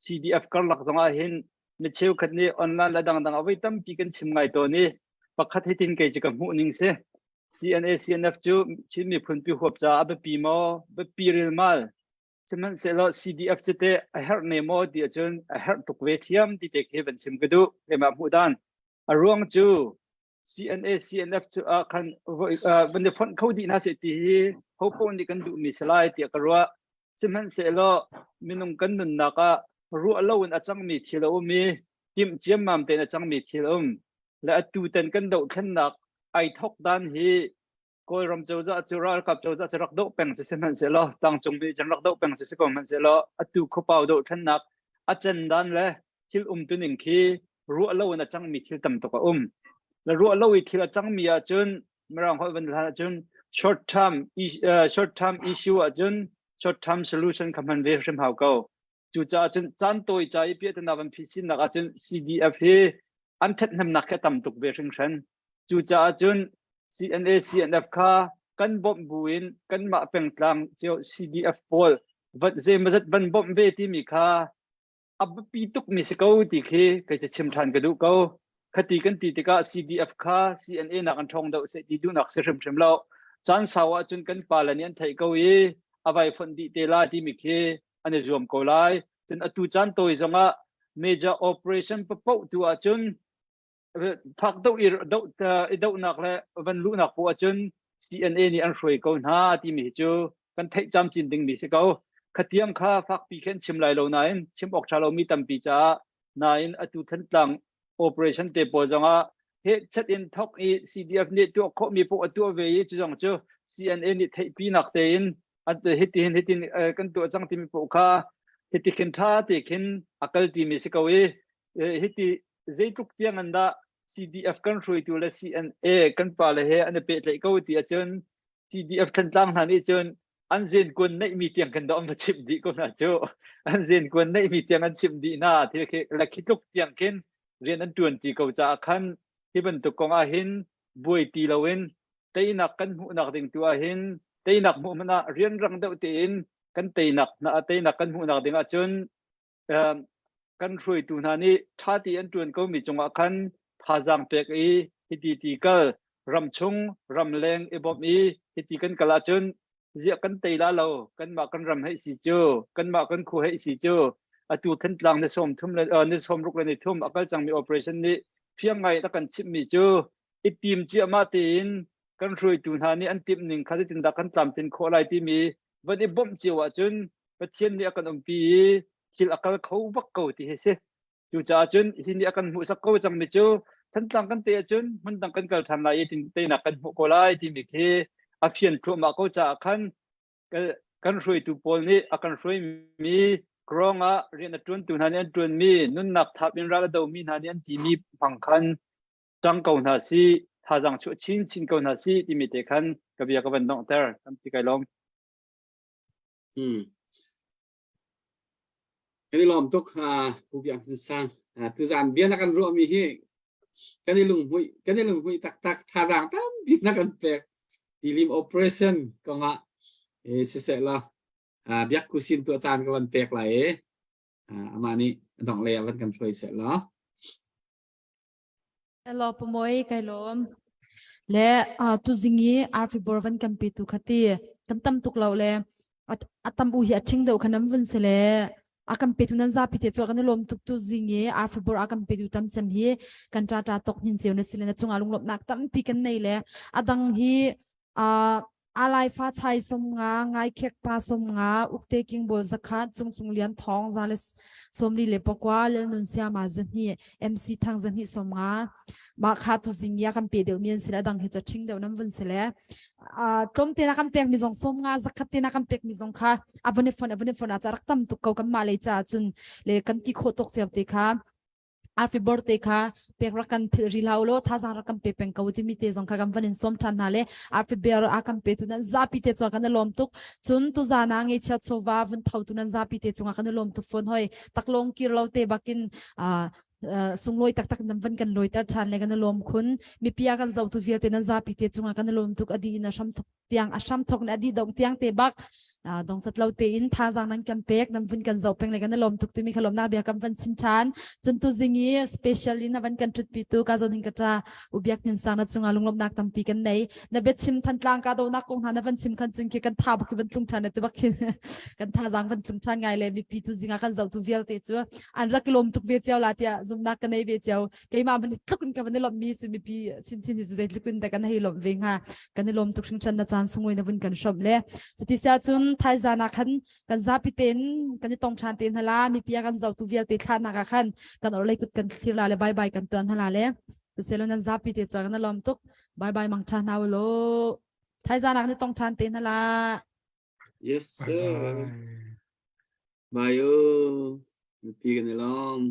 CDF karlak zongah hin mi cheukhat nih online le dangdang a voi tampi kan chim ngai tawn i pakhat hitin kei cu ka hmuh ning si CNA CNF cu Chin miphun pi huap caah a biapi maw biapi rilmal Sihmanhsehlaw CDF cu teh a herh ne maw ti ahcun a herh tuk ve thiam ti te khi van chim ka duh. Keimah hmuh dan. A ruang cu CNA CNF cu ah khan van i fonh kho dih hna seh ti hi hopoh nih kan duhmi si lai tiah ka ruah. Sihmanhsehlaw minung kan nunnak ah ruah lo in a cangmi thil a um i timh ciammam tein a cangmi thil a um. Le atu tan kan dohthlennak ai thok dan hi Kawlram cozah cu ralkap cozah cu rak doh peng cu sihmanhsehlaw tlangcung mi cun rak doh peng cu si ko hmanhsehlaw atu khuapau dohthlennak a can dan le thil umtuning khi ruah lo in a cangmi thil tam tuk a um. Le ruah lo i thil a cangmi ahcun Mirang holh van hlan ahcun short term uh, short term issue ahcun short term solution kha hman ve hrim hau ko. Cucaah cun caan tawi ca i piahtana van phisinnak ahcun CDF hi an ṭhathnemnak khi a tam tuk ve hringhran. Cucaah cun CNA CNF kha kan bawmh buin kanmah pengtlang cio CDF pawl zeimawzat van bawmh ve timi kha a biapi tukmi si ko ti khi kei cu chim ṭhan ka duh ko. Khati kan ti tikah CDF kha CNA nak an ṭhawng deuh seh ti duhnak si hrimhrim lo. Caan sau ahcun kan pale nih an theih ko i a a vai fonh dih te lai timi khi an i zuam ko lai. Cun atu caan tawi zongah major operation papoh tu ahcun phak doh i doh i dohnak le van luhnak poh ahcun CNA nih an hruai ko hna timi hi cu kan theih camcin dingmi si ko. Khatiang kha fakpi khin chim lai lo nain chim awk ṭha lomi tampi caah nain atu Thantlang operation te pawl zongah he chat in thok i CDF nih tuah khawhmi poh a tuah ve i cu zong cu CNA nih theihpinak tein hitin hitin kan tuah cang timi poh kha hiti khin ṭha te khin a kal timi si ko i hiti zeitluk tiang an dah CDF kan hruaitu le CNA kan pa le he an i pehtlaih ko ti ahcun CDF Thantlang hna nih cun an zenkuan neihmi tiang kan dah an va chimh dih ko hna cu. An zenkuan neihmi tiang an chimh dih hna. Thil khi le khi tluk tiang khin rian an ṭuan ti ko caah khan hi bantuk kong ah hin buai ti loin teinak kan hmuhnak ding tu ah hin teinak hmuh hmanh ah rianrang deuh tein kan teinak teinak kan hmuhnak ding ahcun kan hruaitu hna nih ṭha ti an ṭuan komi cungah khan thazaang pek i hiti ti kal ramchung ramleng i bawmh i hiti kan kal ahcun ziah kan tei la lo kanmah kan ram hei si cu kanmah kan khu hei si cu atu Thantlang ni sawm thum le ni sawm ruk le ni thum a kal cangmi operation nih fiang ngai a kan chimhmi cu i tim ciahmah tein kan hruaitu hna nih an timh ning kha zeitindah kan tlamtlin khawh lai timi van i bawmh cio ahcun Pathian nih a kan umpi i thil a kal kho bak ko ti hi si. Cucaah cun hi nih a kan hmuhsak ko cangmi cu Thantlang kan te ahcun hmundang kan kal ṭhan lai i teinak kan hmuh ko lai timi khi a fian thluahmah ko caah khan kan hruaitu pawl nih a kan hruaimi krawng ah rian a ṭuantu hna nih an ṭuanmi nunnak thap in ral a domi hna nih an timi hmang khan ṭang ko hna si thazaang chuah chinchin ko hna si timi te khan ka bia ka van donghter tampi kai lawm. Hmm. Kan i lawm tuk Pu Biak Sin Sang. Tuzaan bia na kan ruahmi hi kan i lunghmuih kan i lunghmuih taktak thazaang tampi na kan pek. Tilim operation kongah eh siseh law biak kusin tuah caan ka van pek lai i amah nih dongh lei ah van kan hruai seh law. Hello Pamoy kai lawm. Le tu zingi arfi bor van kan pe tu khati kan tam tuk lo le a tam u hi a thing deuh khanam vun se le a kan pe tu nan zapi te chu kan lom tuk tu zingi arfi bor a kan pe tu tam chem hi kan ta ta tok nin cheu na sile na chunga lunglop nak tampi kan nei le adang hi Alai fa chai som nga, ngai khek pa som nga, ukte king bol zakhat, cung cung lian thong za le somli le pakwa, lel nun siama zahni, MC thang zahni som nga. Ma kha tu zing ya kan pe deuh mian sile adang hi cha thing deuh nam vun sile. Tlom te na kan pek mi zong som nga, zakhat te na kan pek mi zong kha avane phone avane phone a cha rak tam tuk ko kan ma lei cha chun le kan ti kho tok chiao te kha. Arfi bor te kha pek rak kan philh ri hlah ulaw thazaang rak kan pe peng ko timi te zong kha kan van in sawm ṭhan hna le arfi bear a kan pe tu nan zapi te cungah kan i lawm tuk cun tuzaan ah ngeichia chawva vun tho tu nan zapi te cungah kan i lawm tuk fawn hoi taklawng kir lo te bakin sunglawi taktak nan van kan lawiter ṭhan le kan i lawm khun mipi a kan zohtu vialte nan zapi te cungah kan i lawm tuk a dih in a hram tuk tiang a hram thok ne a dih dong tiang te bak dong cat lo tein thazaang nan kan pek nan vun kan zoh peng le kan i lawm tuk timi kha lawmnak bia kan van chim ṭhan cun tu zing i special in a van kan ṭhut pi tu ka zon hin ka ṭa ubiak nin sang na cungah lunglawmhnak tampi kan nei na biachim thantlang ka donak kong hna na van chim khan cun khi kan tha bak van tlung ṭhan na ti bak khin kan thazaang van tlung ṭhan ngai le mipi tu zingah kan zoh tu vialte cu an rak i lawm tuk ve cio la tiah zumnak ka nei ve cio keimah man tluk in ka van i lawmh mi cu mipi chinchin hi zeitluk in dah kan hei lawmh ve hnga kan i lawm tuk hringhran na caan sunglawi na vun kan hrawmh le cuti sia cun thaizan ah khan kan zapi tein kan i tong ṭhan te hna la mipi a kan zohtu vialte thlahnak ah khan kan orlei kut kan thlir la le bye bye kan tuan hna la le selo nan zapi te chuak na lawm tuk bye bye mang ṭha hna ulaw thaizan ah kan i tong ṭhan te hna la Yes sir. Bye. Bye. Mipi kan i lawm.